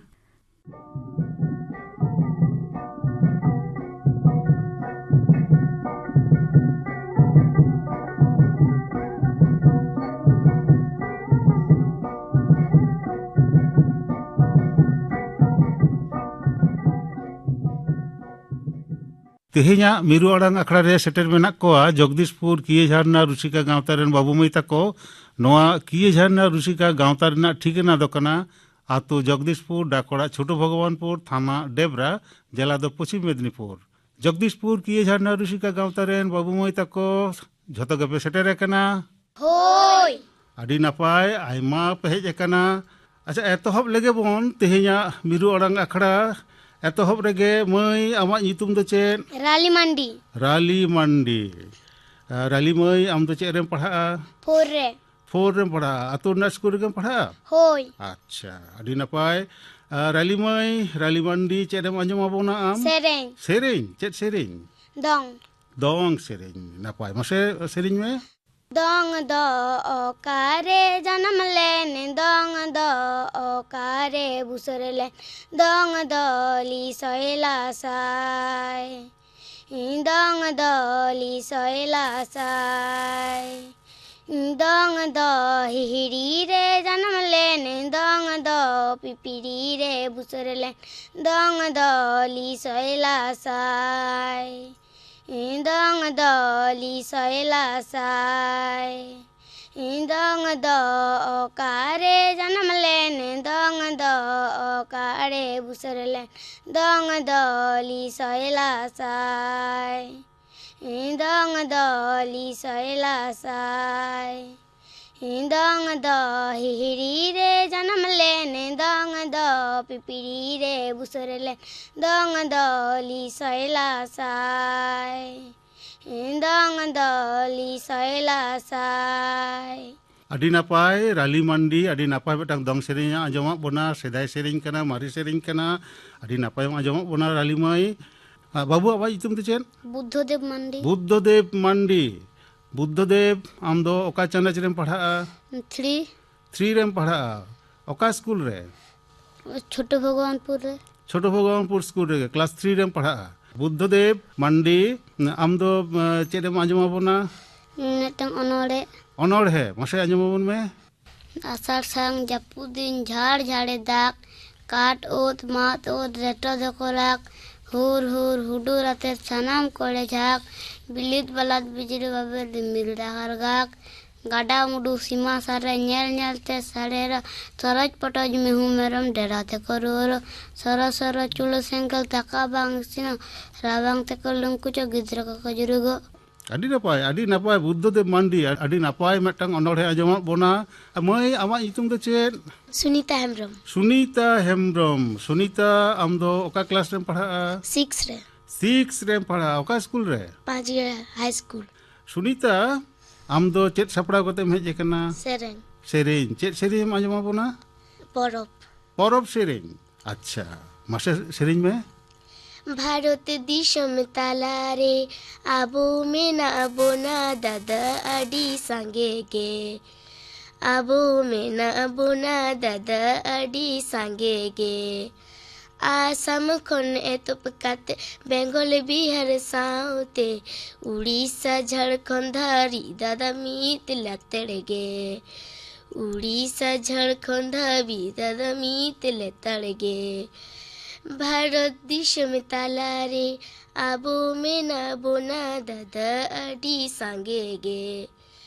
ᱛᱮᱦᱮᱧᱟᱜ ᱢᱤᱨᱩ ᱟᱲᱟᱝ ᱟᱠᱷᱲᱟ ᱨᱮ ᱥᱮᱴᱮᱨ ᱢᱮᱱᱟᱜ ᱠᱚᱣᱟ ᱡᱚᱜᱽᱫᱤᱥᱯᱩᱨ ᱠᱤᱭᱟᱹ ᱡᱷᱟᱨᱱᱟ ᱨᱩᱥᱤᱠᱟ ᱜᱟᱶᱛᱟ ᱨᱮᱱ ᱵᱟᱹᱵᱩ ᱢᱟᱹᱭ ᱛᱟᱠᱚ᱾ ᱱᱚᱣᱟ ᱠᱤᱭᱟᱹ ᱡᱷᱟᱨᱱᱟ ᱨᱩᱥᱤᱠᱟ ᱜᱟᱶᱛᱟ ᱨᱮᱱᱟᱜ ᱴᱷᱤᱠᱟᱹᱱᱟ ᱫᱚ ᱠᱟᱱᱟ ᱟᱛᱳ ᱡᱚᱜᱽᱫᱤᱥᱯᱩᱨ, ᱰᱟᱠᱚᱲᱟ ᱪᱷᱳᱴᱳ ᱵᱷᱚᱜᱚᱵᱟᱱᱯᱩᱨ, ᱛᱷᱟᱱᱟ ᱰᱮᱵᱽᱨᱟ, ᱡᱮᱞᱟ ᱫᱚ ᱯᱚᱪᱷᱤᱢ ᱢᱮᱫᱽᱱᱤᱯᱩᱨ᱾ ᱡᱚᱜᱽᱫᱤᱥᱯᱩᱨ ᱠᱤᱭᱟᱹ ᱡᱷᱟᱨᱱᱟ ᱨᱩᱥᱤᱠᱟ ᱜᱟᱶᱛᱟ ᱨᱮᱱ ᱵᱟᱹᱵᱩ ᱢᱟᱹᱭ ᱛᱟᱠᱚ ᱡᱷᱚᱛᱚ ᱜᱮᱯᱮ ᱥᱮᱴᱮᱨ ᱟᱠᱟᱱᱟ? ᱦᱳᱭ᱾ ᱟᱹᱰᱤ ᱱᱟᱯᱟᱭ, ᱟᱭᱢᱟ ᱯᱮ ᱦᱮᱡ ᱟᱠᱟᱱᱟ᱾ ᱟᱪᱪᱷᱟ, ᱮᱛᱚᱦᱚᱵ ᱞᱮᱜᱮ ᱵᱚᱱ ᱛᱮᱦᱮᱧᱟᱜ ᱢᱤᱨᱩ ᱟᱲᱟᱝ ᱟᱠᱷᱲᱟ᱾ ᱮᱛᱚᱦᱚᱵ ᱨᱮᱜᱮ ᱢᱟᱹᱭ, ᱟᱢᱟᱜ ᱧᱩᱛᱩᱢ ᱫᱚ ᱪᱮᱫ? ᱨᱟᱞᱤ ᱢᱟᱱᱰᱤ᱾ ᱨᱟᱞᱤ ᱢᱟᱱᱰᱤ᱾ ᱟᱨ ᱨᱟᱞᱤ ᱢᱟᱹᱭ, ᱟᱢ ᱫᱚ ᱪᱮᱫ ᱨᱮᱢ ᱯᱟᱲᱦᱟᱜᱼᱟ? ᱯᱷᱳᱨ ᱨᱮ᱾ ᱯᱷᱳᱨ ᱨᱮᱢ ᱯᱟᱲᱦᱟᱜᱼᱟ᱾ ᱟᱹᱛᱩ ᱨᱮᱱᱟᱜ ᱥᱠᱩᱞ ᱨᱮᱜᱮᱢ ᱯᱟᱲᱦᱟᱜᱼᱟ? ᱦᱳᱭ᱾ ᱟᱪᱪᱷᱟ, ᱟᱹᱰᱤ ᱱᱟᱯᱟᱭ᱾ ᱟᱨ ᱨᱟᱞᱤ ᱢᱟᱹᱭ, ᱨᱟᱞᱤ ᱢᱟᱱᱰᱤ, ᱪᱮᱫ ᱮᱢ ᱟᱸᱡᱚᱢ ᱟᱵᱚᱱᱟ ᱟᱢ? ᱥᱮᱨᱮᱧ᱾ ᱥᱮᱨᱮᱧ? ᱪᱮᱫ ᱥᱮᱨᱮᱧ? ᱫᱚᱝ᱾ ᱫᱚᱝ ᱥᱮᱨᱮᱧ᱾ ᱱᱟᱯᱟᱭ, ᱢᱟᱥᱮ ᱥᱮᱨᱮᱧ ᱢᱮ᱾ ᱫᱚᱝ ᱫᱚ ᱚᱠᱟᱨᱮ ᱡᱟᱱᱟᱢ ᱞᱮᱱ, ᱫᱚᱝ ᱫᱚ ᱚᱠᱟᱨᱮ ᱵᱩᱥᱟᱹᱨ ᱞᱮᱱ, ᱫᱚᱝ ᱫᱚ ᱞᱤᱥᱚᱭ ᱞᱟᱥᱟᱭ, ᱫᱚᱝ ᱫᱚ ᱞᱤᱥᱚᱭ ᱞᱟᱥᱟᱭ᱾ ᱫᱚᱝ ᱫᱚ ᱦᱤᱦᱤᱲᱤ ᱨᱮ ᱡᱟᱱᱟᱢ ᱞᱮᱱ, ᱫᱚᱝ ᱫᱚ ᱯᱤᱯᱤᱲᱤ ᱨᱮ ᱵᱩᱥᱟᱹᱨ ᱞᱮᱱ, ᱫᱚᱝ ᱫᱚ ᱞᱤᱥᱚᱭ ᱞᱟᱥᱟᱭ᱾ ᱫᱚᱝ ᱫᱚ ᱞᱤᱥᱚᱭ ᱞᱟᱥᱟᱭ᱾ ᱫᱚᱝ ᱫᱚ ᱚᱠᱟᱨᱮ ᱡᱟᱱᱟᱢ ᱞᱮᱱ, ᱫᱚᱝ ᱫᱚ ᱚᱠᱟᱨᱮ ᱵᱩᱥᱟᱹᱨ ᱞᱮᱱ, ᱫᱚᱝ ᱫᱚ ᱞᱤᱥᱚᱭ ᱞᱟᱥᱟᱭ᱾ ᱫᱚᱝ ᱫᱚ ᱞᱤᱥᱚᱭ ᱞᱟᱥᱟᱭ᱾ ᱫᱚᱝ ᱫᱚ ᱦᱤᱦᱤᱲᱤ ᱨᱮ ᱡᱟᱱᱟᱢ ᱞᱮᱱ, ᱫᱚᱝ ᱫᱚ ᱯᱤᱯᱤᱲᱤ ᱨᱮ ᱵᱩᱥᱟᱹᱨ ᱞᱮᱱ, ᱫᱚᱝ ᱫᱚ ᱞᱤᱥᱟᱭ ᱞᱟᱥᱟᱭ, ᱫᱚᱝ ᱫᱚ ᱞᱤᱥᱟᱭ ᱞᱟᱥᱟᱭ᱾ ᱟᱹᱰᱤ ᱱᱟᱯᱟᱭ, ᱨᱟᱞᱤ ᱢᱟᱱᱰᱤ, ᱟᱹᱰᱤ ᱱᱟᱯᱟᱭ ᱢᱤᱫᱴᱟᱝ ᱫᱚᱝ ᱥᱮᱨᱮᱧ ᱟᱸᱡᱚᱢᱟᱜ ᱵᱚᱱᱟ᱾ ᱥᱮᱫᱟᱭ ᱥᱮᱨᱮᱧ ᱠᱟᱱᱟ, ᱢᱟᱨᱮ ᱥᱮᱨᱮᱧ ᱠᱟᱱᱟ, ᱟᱹᱰᱤ ᱱᱟᱯᱟᱭᱮᱢ ᱟᱸᱡᱚᱢᱟᱜ ᱵᱚᱱᱟ ᱨᱟᱞᱤ ᱢᱟᱹᱭ᱾ ᱟᱨ ᱵᱟᱹᱵᱩ, ᱟᱢᱟᱜ ᱧᱩᱛᱩᱢ ᱫᱚ ᱪᱮᱫ? ᱵᱩᱫᱽᱫᱷᱚᱫᱮᱵ ᱢᱟᱱᱰᱤ᱾ ᱵᱩᱫᱽᱫᱷᱚᱫᱮᱵ ᱢᱟᱱᱰᱤ᱾ ᱵᱩᱫᱽᱫᱷᱚᱫᱮᱵ, ᱟᱢ ᱫᱚ ᱚᱠᱟ ᱪᱟᱱᱟᱪ ᱨᱮᱢ ᱯᱟᱲᱦᱟᱜᱼᱟ? ᱛᱷᱨᱤ᱾ ᱛᱷᱨᱤ ᱨᱮᱢ ᱯᱟᱲᱦᱟᱜᱼᱟ᱾ ᱚᱠᱟ ᱥᱠᱩᱞ ᱨᱮ? ᱪᱷᱳᱴᱳ ᱵᱷᱚᱜᱚᱵᱟᱱᱯᱩᱨ ᱨᱮ᱾ ᱪᱷᱳᱴᱳ ᱵᱷᱚᱜᱚᱵᱟᱱᱯᱩᱨ ᱥᱠᱩᱞ ᱨᱮᱜᱮ ᱠᱞᱟᱥ ᱛᱷᱨᱤ ᱨᱮᱢ ᱯᱟᱲᱦᱟᱜᱼᱟ᱾ ᱵᱩᱫᱽᱫᱷᱚᱫᱮᱵ ᱢᱟᱱᱰᱤ, ᱟᱢ ᱫᱚ, ᱮ, ᱪᱮᱫ ᱮᱢ ᱟᱸᱡᱚᱢ ᱟᱵᱚᱱᱟ? ᱢᱤᱫᱴᱟᱝ ᱚᱱᱚᱬᱦᱮ᱾ ᱚᱱᱚᱬᱦᱮ, ᱢᱟᱥᱮ ᱟᱸᱡᱚᱢ ᱟᱵᱚᱱ ᱢᱮ᱾ ᱟᱥᱟᱲ ᱥᱟᱱ ᱡᱟᱹᱯᱩᱫ ᱫᱤᱱ ᱡᱷᱟᱲ ᱡᱷᱟᱲᱮ ᱫᱟᱜ, ᱠᱟᱴ ᱳᱫ ᱢᱟᱫ ᱳᱫ ᱨᱮᱴᱚ ᱫᱚᱠᱚ ᱨᱟᱜ, ᱦᱩᱨ ᱦᱩᱨ ᱦᱩᱰᱩᱨ ᱟᱛᱮ ᱥᱟᱱᱟᱢ ᱠᱚᱲᱮ ᱡᱷᱟᱜ, ᱵᱤᱞᱤᱫ ᱵᱟᱞᱟᱫ ᱵᱤᱡᱽᱞᱤ ᱵᱟᱵᱮᱨ ᱨᱤᱢᱤᱞ ᱰᱟᱦᱟᱨ ᱜᱟᱜ, ᱜᱟᱰᱟ ᱢᱩᱰᱩ ᱥᱤᱢᱟ ᱥᱟᱨᱮ ᱧᱮᱞ ᱧᱮᱞ ᱛᱮ ᱥᱟᱲᱮᱨᱟ, ᱛᱚᱨᱚᱡ ᱯᱚᱴᱚᱡ ᱢᱤᱦᱩ ᱢᱮᱨᱚᱢ ᱰᱮᱨᱟ ᱛᱮᱠᱚ ᱨᱩᱣᱟᱹᱲᱟ, ᱥᱚᱨᱚ ᱥᱚᱨᱚ ᱪᱩᱞᱦᱟᱹ ᱥᱮᱸᱜᱮᱞ ᱫᱟᱠᱟ ᱵᱟᱝ ᱤᱥᱤᱱᱟ, ᱨᱟᱵᱟᱝ ᱛᱮᱠᱚ ᱞᱩᱝᱠᱩᱪᱚ ᱜᱤᱫᱽᱨᱟᱹ ᱠᱚᱠᱚ ᱡᱩᱨᱩᱜᱚᱜ᱾ ᱟᱹᱰᱤ ᱱᱟᱯᱟᱭ, ᱟᱹᱰᱤ ᱱᱟᱯᱟᱭ, ᱵᱩᱫᱽᱫᱷᱚᱫᱮᱵ ᱢᱟᱱᱰᱤ, ᱟᱹᱰᱤ ᱱᱟᱯᱟᱭ ᱢᱤᱫᱴᱟᱝ ᱚᱱᱚᱬᱦᱮ ᱟᱸᱡᱚᱢᱟᱜ ᱵᱚᱱᱟ᱾ ᱢᱟᱹᱭ, ᱟᱢᱟᱜ ᱧᱩᱛᱩᱢ ᱫᱚ ᱪᱮᱫ? ᱥᱩᱱᱤᱛᱟ ᱦᱮᱢᱵᱨᱚᱢ᱾ ᱥᱩᱱᱤᱛᱟ ᱦᱮᱢᱵᱨᱚᱢ᱾ ᱥᱩᱱᱤᱛᱟ, ᱟᱢ ᱫᱚ ᱚᱠᱟ ᱠᱞᱟᱥ ᱨᱮᱢ ᱯᱟᱲᱦᱟᱜᱼᱟ? ᱥᱤᱠᱥ ᱨᱮ᱾ ᱥᱤᱠᱥ ᱨᱮᱢ ᱯᱟᱲᱦᱟᱜᱼᱟ᱾ ᱚᱠᱟ ᱥᱠᱩᱞ ᱨᱮ? ᱯᱟᱸᱪᱜᱟᱹ ᱦᱟᱭ ᱥᱠᱩᱞ᱾ ᱥᱩᱱᱤᱛᱟ, ᱟᱢ ᱫᱚ ᱪᱮᱫ ᱥᱟᱯᱲᱟᱣ ᱠᱟᱛᱮᱢ ᱦᱮᱡ ᱟᱠᱟᱱᱟ? ᱥᱮᱨᱮᱧ᱾ ᱥᱮᱨᱮᱧ᱾ ᱪᱮᱫ ᱥᱮᱨᱮᱧ ᱮᱢ ᱟᱸᱡᱚᱢ ᱟᱵᱚᱱᱟ? ᱯᱚᱨᱚᱵᱽ᱾ ᱯᱚᱨᱚᱵᱽ ᱥᱮᱨᱮᱧ᱾ ᱟᱪᱪᱷᱟ, ᱢᱟᱥᱮ ᱥᱮᱨᱮᱧ ᱢᱮ᱾ ᱵᱷᱟᱨᱚᱛ ᱫᱤᱥᱚᱢ ᱛᱟᱞᱟᱨᱮ ᱟᱵᱚ ᱢᱮᱱᱟᱜ ᱵᱚᱱᱟ ᱫᱟᱫᱟ ᱟᱹᱰᱤ ᱥᱟᱸᱜᱮ ᱜᱮ᱾ ᱟᱵᱚ ᱢᱮᱱᱟᱜ ᱵᱚᱱᱟ ᱫᱟᱫᱟ ᱟᱹᱰᱤ ᱥᱟᱸᱜᱮ ᱜᱮ᱾ ᱟᱥᱟᱢ ᱠᱷᱚᱱ ᱮᱛᱚᱦᱚᱵ ᱠᱟᱛᱮ ᱵᱮᱝᱜᱚᱞ ᱵᱤᱦᱟᱨ ᱥᱟᱶᱛᱮ ᱩᱲᱤᱥᱥᱟ ᱡᱷᱟᱲᱠᱷᱚᱸᱰ ᱫᱷᱟᱹᱨᱤᱡ ᱫᱟᱫᱟ ᱢᱤᱫ ᱞᱮᱛᱟᱲ ᱜᱮ᱾ ᱩᱲᱤᱥᱥᱟ ᱡᱷᱟᱲᱠᱷᱚᱸᱰ ᱫᱷᱟᱹᱵᱤᱡ ᱫᱟᱫᱟ ᱢᱤᱫ ᱞᱮᱛᱟᱲ ᱜᱮ᱾ ᱵᱷᱟᱨᱚᱛ ᱫᱤᱥᱚᱢ ᱛᱟᱞᱟᱨᱮ ᱟᱵᱚ ᱢᱮᱱᱟᱜ ᱵᱚᱱᱟ ᱫᱟᱫᱟ ᱟᱹᱰᱤ ᱥᱟᱸᱜᱮ ᱜᱮ᱾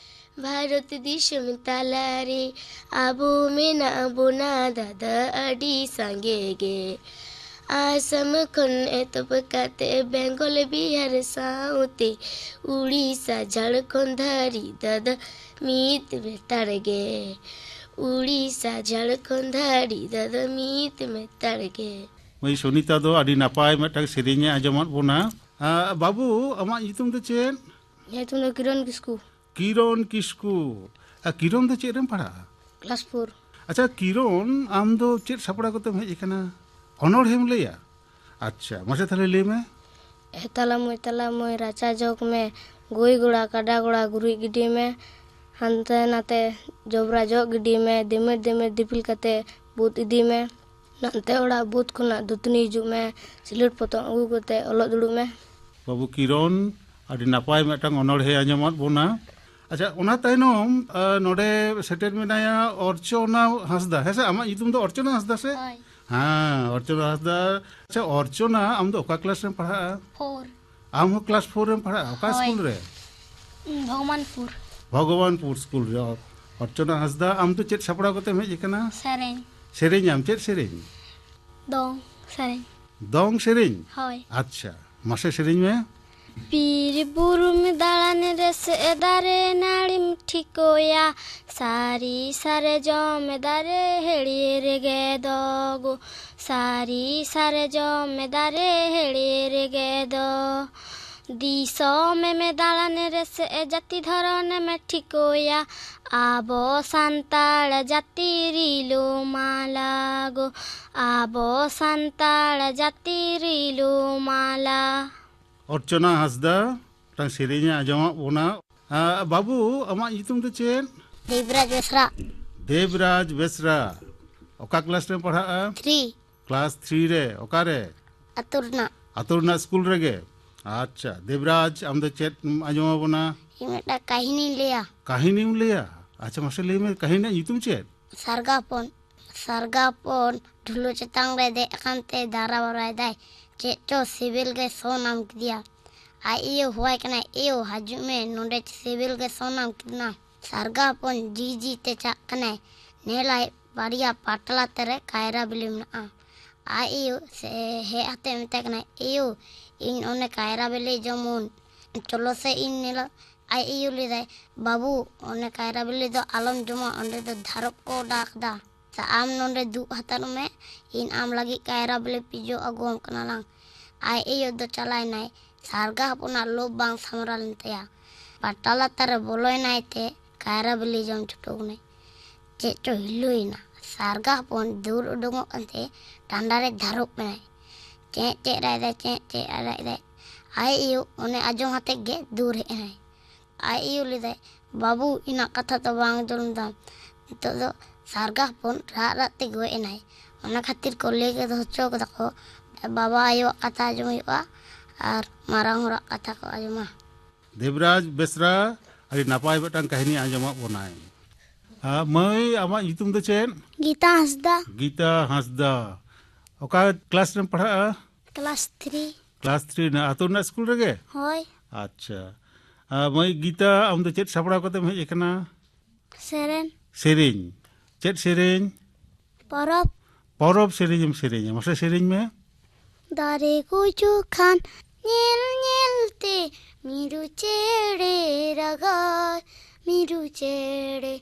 ᱵᱷᱟᱨᱚᱛ ᱫᱤᱥᱚᱢ ᱛᱟᱞᱟᱨᱮ ᱟᱵᱚ ᱢᱮᱱᱟᱜ ᱵᱚᱱᱟ ᱫᱟᱫᱟ ᱟᱹᱰᱤ ᱥᱟᱸᱜᱮ ᱜᱮ᱾ ᱟᱥᱟᱢ ᱠᱷᱚᱱ ᱮᱛᱚᱦᱚᱵ ᱠᱟᱛᱮ ᱵᱮᱝᱜᱚᱞ ᱵᱤᱦᱟᱨ ᱥᱟᱶᱛᱮ ᱩᱲᱤᱥᱥᱟ ᱡᱷᱟᱲᱠᱷᱚᱸᱰ ᱫᱷᱟᱹᱨᱤᱡ ᱫᱟᱫᱟ ᱢᱤᱫ ᱞᱮᱛᱟᱲ ᱜᱮ᱾ ᱩᱲᱤᱥᱥᱟ ᱡᱷᱟᱲᱠᱷᱚᱸᱰ ᱫᱷᱟᱹᱨᱤᱡ ᱫᱟᱫᱟ ᱢᱤᱫ ᱞᱮᱛᱟᱲ ᱜᱮ᱾ ᱢᱟᱹᱭ ᱥᱩᱱᱤᱛᱟ ᱫᱚ ᱟᱹᱰᱤ ᱱᱟᱯᱟᱭ ᱢᱤᱫᱴᱟᱝ ᱥᱮᱨᱮᱧ ᱮ ᱟᱸᱡᱚᱢᱟᱫ ᱵᱚᱱᱟ᱾ ᱟᱸ, ᱵᱟᱹᱵᱩ, ᱟᱢᱟᱜ ᱧᱩᱛᱩᱢ ᱫᱚ ᱪᱮᱫ? ᱧᱩᱛᱩᱢ ᱫᱚ ᱠᱤᱨᱚᱱ ᱠᱤᱥᱠᱩ᱾ ᱠᱤᱨᱚᱱ ᱠᱤᱥᱠᱩ᱾ ᱟᱨ ᱠᱤᱨᱚᱱ ᱫᱚ ᱪᱮᱫ ᱨᱮᱢ ᱯᱟᱲᱦᱟᱜᱼᱟ? Class four. ᱟᱪᱪᱷᱟ ᱠᱤᱨᱚᱱ, ᱟᱢ ᱫᱚ ᱪᱮᱫ ᱥᱟᱯᱲᱟᱣ ᱠᱟᱛᱮᱢ ᱦᱮᱡ ᱟᱠᱟᱱᱟ? ᱚᱱᱚᱬᱦᱮᱢ ᱞᱟᱹᱭᱟ? ᱟᱪᱪᱷᱟ, ᱢᱟᱥᱮ ᱛᱟᱦᱞᱮ ᱞᱟᱹᱭ ᱢᱮ᱾ ᱮ ᱛᱟᱞᱟ ᱢᱟᱹᱭ, ᱛᱟᱞᱟ ᱢᱟᱹᱭ, ᱨᱟᱪᱟ ᱡᱚᱜᱽ ᱢᱮ, ᱜᱟᱹᱭ ᱜᱚᱲᱟ ᱠᱟᱰᱟ ᱜᱚᱲᱟ ᱜᱩᱨᱤᱡ ᱜᱤᱰᱤ ᱢᱮ, ᱦᱟᱱᱛᱮ ᱱᱟᱛᱮ ᱡᱚᱵᱽᱨᱟ ᱡᱚᱜ ᱜᱤᱰᱤ ᱢᱮ, ᱫᱤᱢᱤᱨ ᱫᱤᱢᱤᱨ ᱫᱤᱯᱤᱞ ᱠᱟᱛᱮ ᱵᱩᱫ ᱤᱫᱤ ᱢᱮ, ᱱᱟᱱᱛᱮ ᱚᱲᱟᱜ ᱵᱩᱫ ᱠᱷᱚᱱᱟᱜ ᱫᱟᱹᱛᱟᱹᱱᱤ ᱦᱤᱡᱩᱜ ᱢᱮ, ᱥᱤᱞᱟᱹᱴ ᱯᱚᱛᱚᱵ ᱟᱹᱜᱩ ᱠᱟᱛᱮ ᱚᱞᱚᱜ ᱫᱩᱲᱩᱵ ᱢᱮ᱾ ᱵᱟᱹᱵᱩ ᱠᱤᱨᱚᱱ, ᱟᱹᱰᱤ ᱱᱟᱯᱟᱭ ᱢᱤᱫᱴᱟᱝ ᱚᱱᱚᱬᱦᱮ ᱟᱸᱡᱚᱢᱟᱫ ᱵᱚᱱᱟ᱾ ᱟᱪᱪᱷᱟ, ᱚᱱᱟ ᱛᱟᱭᱱᱚᱢ, ᱟ, ᱱᱚᱰᱮ ᱥᱮᱴᱮᱨ ᱢᱮᱱᱟᱭᱟ ᱚᱨᱪᱚᱱᱟ ᱦᱟᱸᱥᱫᱟ᱾ ᱦᱮᱸ ᱥᱮ, ᱟᱢᱟᱜ ᱧᱩᱛᱩᱢ ᱫᱚ ᱚᱨᱪᱚᱱᱟ ᱦᱟᱸᱥᱫᱟ ᱥᱮ? ᱦᱳᱭ᱾ ᱦᱮᱸ, ᱚᱨᱪᱚᱱᱟ ᱦᱟᱸᱥᱫᱟ᱾ ᱟᱪᱪᱷᱟ ᱚᱨᱪᱚᱱᱟ, ᱟᱢ ᱫᱚ ᱚᱠᱟ ᱠᱞᱟᱥ ᱨᱮᱢ ᱯᱟᱲᱦᱟᱜᱼᱟ? ᱯᱷᱳᱨ᱾ ᱟᱢ ᱦᱚᱸ ᱠᱞᱟᱥ ᱯᱷᱳᱨ ᱨᱮᱢ ᱯᱟᱲᱦᱟᱜᱼᱟ? ᱚᱠᱟ ᱦᱳᱭ᱾ ᱥᱠᱩᱞ ᱨᱮ? ᱩᱸ, ᱵᱷᱚᱜᱽᱣᱟᱱᱯᱩᱨ᱾ ᱵᱷᱚᱜᱽᱣᱟᱱᱯᱩᱨ ᱥᱠᱩᱞ ᱨᱮ᱾ ᱚᱨᱪᱚᱱᱟ ᱦᱟᱸᱥᱫᱟ, ᱟᱢ ᱫᱚ ᱪᱮᱫ ᱥᱟᱯᱲᱟᱣ ᱠᱟᱛᱮᱢ ᱦᱮᱡ ᱟᱠᱟᱱᱟ? ᱥᱮᱨᱮᱧ᱾ ᱥᱮᱨᱮᱧᱟᱢ? ᱪᱮᱫ ᱥᱮᱨᱮᱧ? ᱫᱚᱝ ᱥᱮᱨᱮᱧ᱾ ᱫᱚᱝ ᱥᱮᱨᱮᱧ? ᱦᱳᱭ᱾ ᱟᱪᱪᱷᱟ, ᱢᱟᱥᱮ ᱥᱮᱨᱮᱧ ᱢᱮ᱾ ᱵᱤᱨ ᱵᱩᱨᱩᱢ ᱫᱟᱬᱟᱱ ᱨᱮ ᱥᱮ ᱫᱟᱨᱮ ᱱᱟᱹᱲᱤᱢ ᱴᱷᱤᱠᱟᱹᱭᱟ, ᱥᱟᱹᱨᱤ ᱥᱟᱨᱡᱚᱢ ᱫᱟᱨᱮ ᱦᱮᱲᱤᱭᱟᱹ ᱨᱮᱜᱮ ᱫᱚ ᱜᱚ, ᱥᱟᱹᱨᱤ ᱥᱟᱨᱡᱚᱢ ᱫᱟᱨᱮ ᱦᱮᱲᱤᱭᱟᱹ ᱨᱮᱜᱮ ᱫᱚ᱾ ᱫᱤᱥᱚᱢᱮᱢ ᱫᱟᱬᱟᱱ ᱨᱮ ᱥᱮ ᱡᱟᱹᱛᱤ ᱫᱷᱚᱨᱚᱢᱮᱢ ᱴᱷᱤᱠᱟᱹᱭᱟ, ᱟᱵᱚ ᱥᱟᱱᱛᱟᱲ ᱡᱟᱹᱛᱤ ᱨᱤᱞᱟᱹᱢᱟᱞᱟ ᱜᱚ, ᱟᱵᱚ ᱥᱟᱱᱛᱟᱲ ᱡᱟᱹᱛᱤ ᱨᱤᱞᱟᱹᱢᱟᱞᱟ᱾ ᱚᱨᱪᱚᱱᱟ ᱦᱟᱸᱥᱫᱟ ᱢᱤᱫᱴᱟᱝ ᱥᱮᱨᱮᱧ ᱮ ᱟᱸᱡᱚᱢᱟᱫ ᱵᱚᱱᱟ᱾ ᱟ, ᱵᱟᱹᱵᱩ, ᱟᱢᱟᱜ ᱧᱩᱛᱩᱢ ᱫᱚ ᱪᱮᱫ? ᱫᱮᱵᱽᱨᱟᱡᱽ ᱵᱮᱥᱨᱟ᱾ ᱫᱮᱵᱽᱨᱟᱡᱽ ᱵᱮᱥᱨᱟ᱾ ᱚᱠᱟ ᱠᱞᱟᱥ ᱨᱮᱢ ᱯᱟᱲᱦᱟᱜᱼᱟ? ᱛᱷᱨᱤ᱾ ᱠᱞᱟᱥ ᱛᱷᱨᱤ ᱨᱮ᱾ ᱚᱠᱟᱨᱮ? ᱟᱹᱛᱩ ᱨᱮᱱᱟᱜ᱾ ᱟᱹᱛᱩ ᱨᱮᱱᱟᱜ ᱥᱠᱩᱞ ᱨᱮᱜᱮ? ᱟᱪᱪᱷᱟ, ᱫᱮᱵᱽᱨᱟᱡᱽ, ᱟᱢ ᱫᱚ ᱪᱮᱫ ᱮᱢ ᱟᱸᱡᱚᱢ ᱟᱵᱚᱱᱟ? ᱤᱧ ᱢᱤᱫᱴᱟᱝ ᱠᱟᱹᱦᱱᱤᱧ ᱞᱟᱹᱭᱟ᱾ ᱠᱟᱹᱦᱱᱤᱢ ᱞᱟᱹᱭᱟ? ᱟᱪᱪᱷᱟ, ᱢᱟᱥᱮ ᱞᱟᱹᱭ ᱢᱮ, ᱠᱟᱹᱦᱱᱤ ᱨᱮᱱᱟᱜ ᱧᱩᱛᱩᱢ ᱪᱮᱫ? ᱥᱟᱨᱜᱟ ᱦᱚᱯᱚᱱ᱾ ᱥᱟᱨᱜᱟ ᱦᱚᱯᱚᱱ ᱰᱷᱩᱞᱟᱹ ᱪᱮᱛᱟᱱ ᱨᱮ ᱫᱮᱡ ᱟᱠᱟᱱ ᱛᱮ ᱫᱟᱨᱟ ᱵᱟᱨᱟᱭ ᱫᱟᱭ᱾ ᱪᱮᱫ ᱪᱚ ᱥᱤᱵᱤᱞ ᱜᱮ ᱥᱚ ᱧᱟᱢ ᱠᱮᱫᱮᱭᱟ᱾ ᱟᱡ ᱟᱭᱳ ᱦᱚᱦᱚᱣᱟᱭ ᱠᱟᱱᱟᱭ, "ᱮᱭᱳ, ᱦᱤᱡᱩᱜ ᱢᱮ, ᱱᱚᱰᱮ ᱥᱤᱵᱤᱞ ᱜᱮ ᱥᱚ ᱧᱟᱢ ᱠᱮᱫᱮᱭᱟ᱾" ᱥᱟᱨᱜᱟ ᱦᱚᱯᱚᱱ ᱡᱤ ᱡᱤ ᱛᱮ ᱪᱟᱜ ᱠᱟᱱᱟᱭ᱾ ᱧᱮᱞᱟᱭ, ᱵᱟᱨᱭᱟ ᱯᱟᱛᱞᱟ ᱛᱮᱨᱮ ᱠᱟᱭᱨᱟ ᱵᱤᱞᱤ ᱢᱮᱱᱟᱜᱼᱟ᱾ ᱟᱡ ᱟᱭᱳ ᱥᱮ ᱦᱮᱡ ᱟᱛᱮ ᱢᱮᱛᱟᱭ ᱠᱟᱱᱟᱭ, "ᱮᱭᱳ, ᱤᱧ ᱚᱱᱮ ᱠᱟᱭᱨᱟ ᱵᱤᱞᱤ ᱡᱚᱢᱩᱱ, ᱪᱚᱞᱚ ᱥᱮ ᱤᱧ ᱧᱮᱞᱟ᱾" ᱟᱡ ᱟᱭᱳ ᱞᱟᱹᱭᱫᱟᱭ, "ᱵᱟᱹᱵᱩ, ᱚᱱᱮ ᱠᱟᱭᱨᱟ ᱵᱤᱞᱤ ᱫᱚ ᱟᱞᱚᱢ ᱡᱚᱢᱟ, ᱚᱸᱰᱮ ᱫᱚ ᱫᱷᱟᱨᱚᱯ ᱠᱚ ᱰᱟᱠ ᱫᱟ᱾ ᱥᱮ ᱟᱢ ᱱᱚᱸᱰᱮ ᱫᱩᱜ ᱦᱟᱛᱟᱲ ᱢᱮ, ᱤᱧ ᱟᱢ ᱞᱟᱹᱜᱤᱫ ᱠᱟᱭᱨᱟ ᱵᱤᱞᱤ ᱯᱤᱡᱚ ᱟᱹᱜᱩᱣᱟᱢ ᱠᱟᱱᱟ ᱞᱟᱝ᱾" ᱟᱡ ᱟᱭᱳ ᱫᱚ ᱪᱟᱞᱟᱭᱱᱟᱭ ᱥᱟᱨᱜᱟ ᱦᱚᱯᱚᱱᱟᱜ ᱞᱳᱵᱷ ᱵᱟᱝ ᱥᱟᱢᱵᱲᱟᱣ ᱞᱮᱱ ᱛᱟᱭᱟ᱾ ᱯᱟᱴᱟ ᱞᱟᱛᱟᱨ ᱨᱮ ᱵᱚᱞᱚᱭᱮᱱᱟᱭ ᱛᱮ ᱠᱟᱭᱨᱟ ᱵᱤᱞᱤ ᱡᱚᱢ ᱪᱷᱩᱴᱟᱹᱣ ᱮᱱᱟᱭ᱾ ᱪᱮᱫ ᱪᱚ ᱦᱤᱞᱟᱹᱭᱮᱱᱟ, ᱥᱟᱨᱜᱟ ᱦᱚᱯᱚᱱ ᱫᱟᱹᱲ ᱩᱰᱩᱝᱚᱜ ᱠᱟᱱᱛᱮ ᱰᱟᱸᱰᱟ ᱨᱮ ᱫᱷᱟᱨᱚᱯ ᱮᱱᱟᱭ᱾ ᱪᱮᱸᱜ ᱪᱮᱸᱜ ᱨᱟᱜ ᱮᱫᱟᱭ, ᱪᱮᱸᱜ ᱪᱮᱸᱜ ᱨᱟᱜ ᱮᱫᱟᱭ᱾ ᱟᱡ ᱟᱭᱳ ᱚᱱᱮ ᱟᱸᱡᱚᱢ ᱟᱛᱮ ᱜᱮ ᱫᱩᱨ ᱦᱮᱡ ᱮᱱᱟᱭ᱾ ᱟᱡ ᱟᱭᱳ ᱞᱟᱹᱭᱫᱟᱭ, "ᱵᱟᱹᱵᱩ, ᱤᱧᱟᱹᱜ ᱠᱟᱛᱷᱟ ᱫᱚ ᱵᱟᱝ ᱟᱸᱡᱚᱢ ᱫᱟᱢ, ᱱᱤᱛᱚᱜ ᱫᱚ ᱥᱟᱨᱜᱟ ᱦᱚᱯᱚᱱ ᱨᱟᱜ ᱨᱟᱜ ᱛᱮ ᱜᱚᱡ ᱮᱱᱟᱭ᱾" ᱚᱱᱟ ᱠᱷᱟᱹᱛᱤᱨ ᱠᱚ ᱞᱟᱹᱭ ᱜᱮ ᱫᱚᱦᱚ ᱦᱚᱪᱚ ᱠᱟᱫᱟ ᱠᱚ, ᱵᱟᱵᱟ ᱟᱭᱳᱣᱟᱜ ᱠᱟᱛᱷᱟ ᱟᱸᱡᱚᱢ ᱦᱩᱭᱩᱜᱼᱟ ᱟᱨ ᱢᱟᱨᱟᱝ ᱦᱚᱲᱟᱜ ᱠᱟᱛᱷᱟ ᱠᱚ ᱟᱸᱡᱚᱢᱟ᱾ ᱫᱮᱵᱽᱨᱟᱡᱽ ᱵᱮᱥᱨᱟ ᱟᱹᱰᱤ ᱱᱟᱯᱟᱭ ᱢᱤᱫᱴᱟᱝ ᱠᱟᱹᱦᱱᱤ ᱟᱸᱡᱚᱢᱟᱜ ᱵᱚᱱᱟᱭ᱾ ᱟᱨ ᱢᱟᱹᱭ, ᱟᱢᱟᱜ ᱧᱩᱛᱩᱢ ᱫᱚ ᱪᱮᱫ? ᱜᱤᱛᱟ ᱦᱟᱸᱥᱫᱟ᱾ ᱜᱤᱛᱟ ᱦᱟᱸᱥᱫᱟ᱾ ᱚᱠᱟ ᱠᱞᱟᱥ ᱨᱮᱢ ᱯᱟᱲᱦᱟᱜᱼᱟ? Class three. ᱠᱞᱟᱥ ᱛᱷᱨᱤ ᱨᱮᱱᱟᱜ ᱟᱹᱛᱩ ᱨᱮᱱᱟᱜ ᱥᱠᱩᱞ ᱨᱮᱜᱮ? ᱦᱳᱭ᱾ ᱟᱪᱪᱷᱟ᱾ ᱟᱨ ᱢᱟᱹᱭ ᱜᱤᱛᱟ, ᱟᱢ ᱫᱚ ᱪᱮᱫ ᱥᱟᱯᱲᱟᱣ ᱠᱟᱛᱮᱢ ᱦᱮᱡ ᱟᱠᱟᱱᱟ? ᱥᱮᱨᱮᱧ᱾ ᱥᱮᱨᱮᱧ᱾ ᱪᱮᱫ ᱥᱮᱨᱮᱧ? ᱯᱚᱨᱚᱵᱽ᱾ ᱯᱚᱨᱚᱵᱽ ᱥᱮᱨᱮᱧ ᱮᱢ ᱥᱮᱨᱮᱧᱟ, ᱢᱟᱥᱮ ᱥᱮᱨᱮᱧ ᱢᱮ᱾ ᱫᱟᱨᱮ ᱜᱩᱡᱩᱜ ᱠᱷᱟᱱ ᱧᱮᱞ ᱧᱮᱞ ᱛᱮ, ᱢᱤᱨᱩ ᱪᱮᱬᱮ ᱨᱟᱜᱟᱭ, ᱢᱤᱨᱩ ᱪᱮᱬᱮ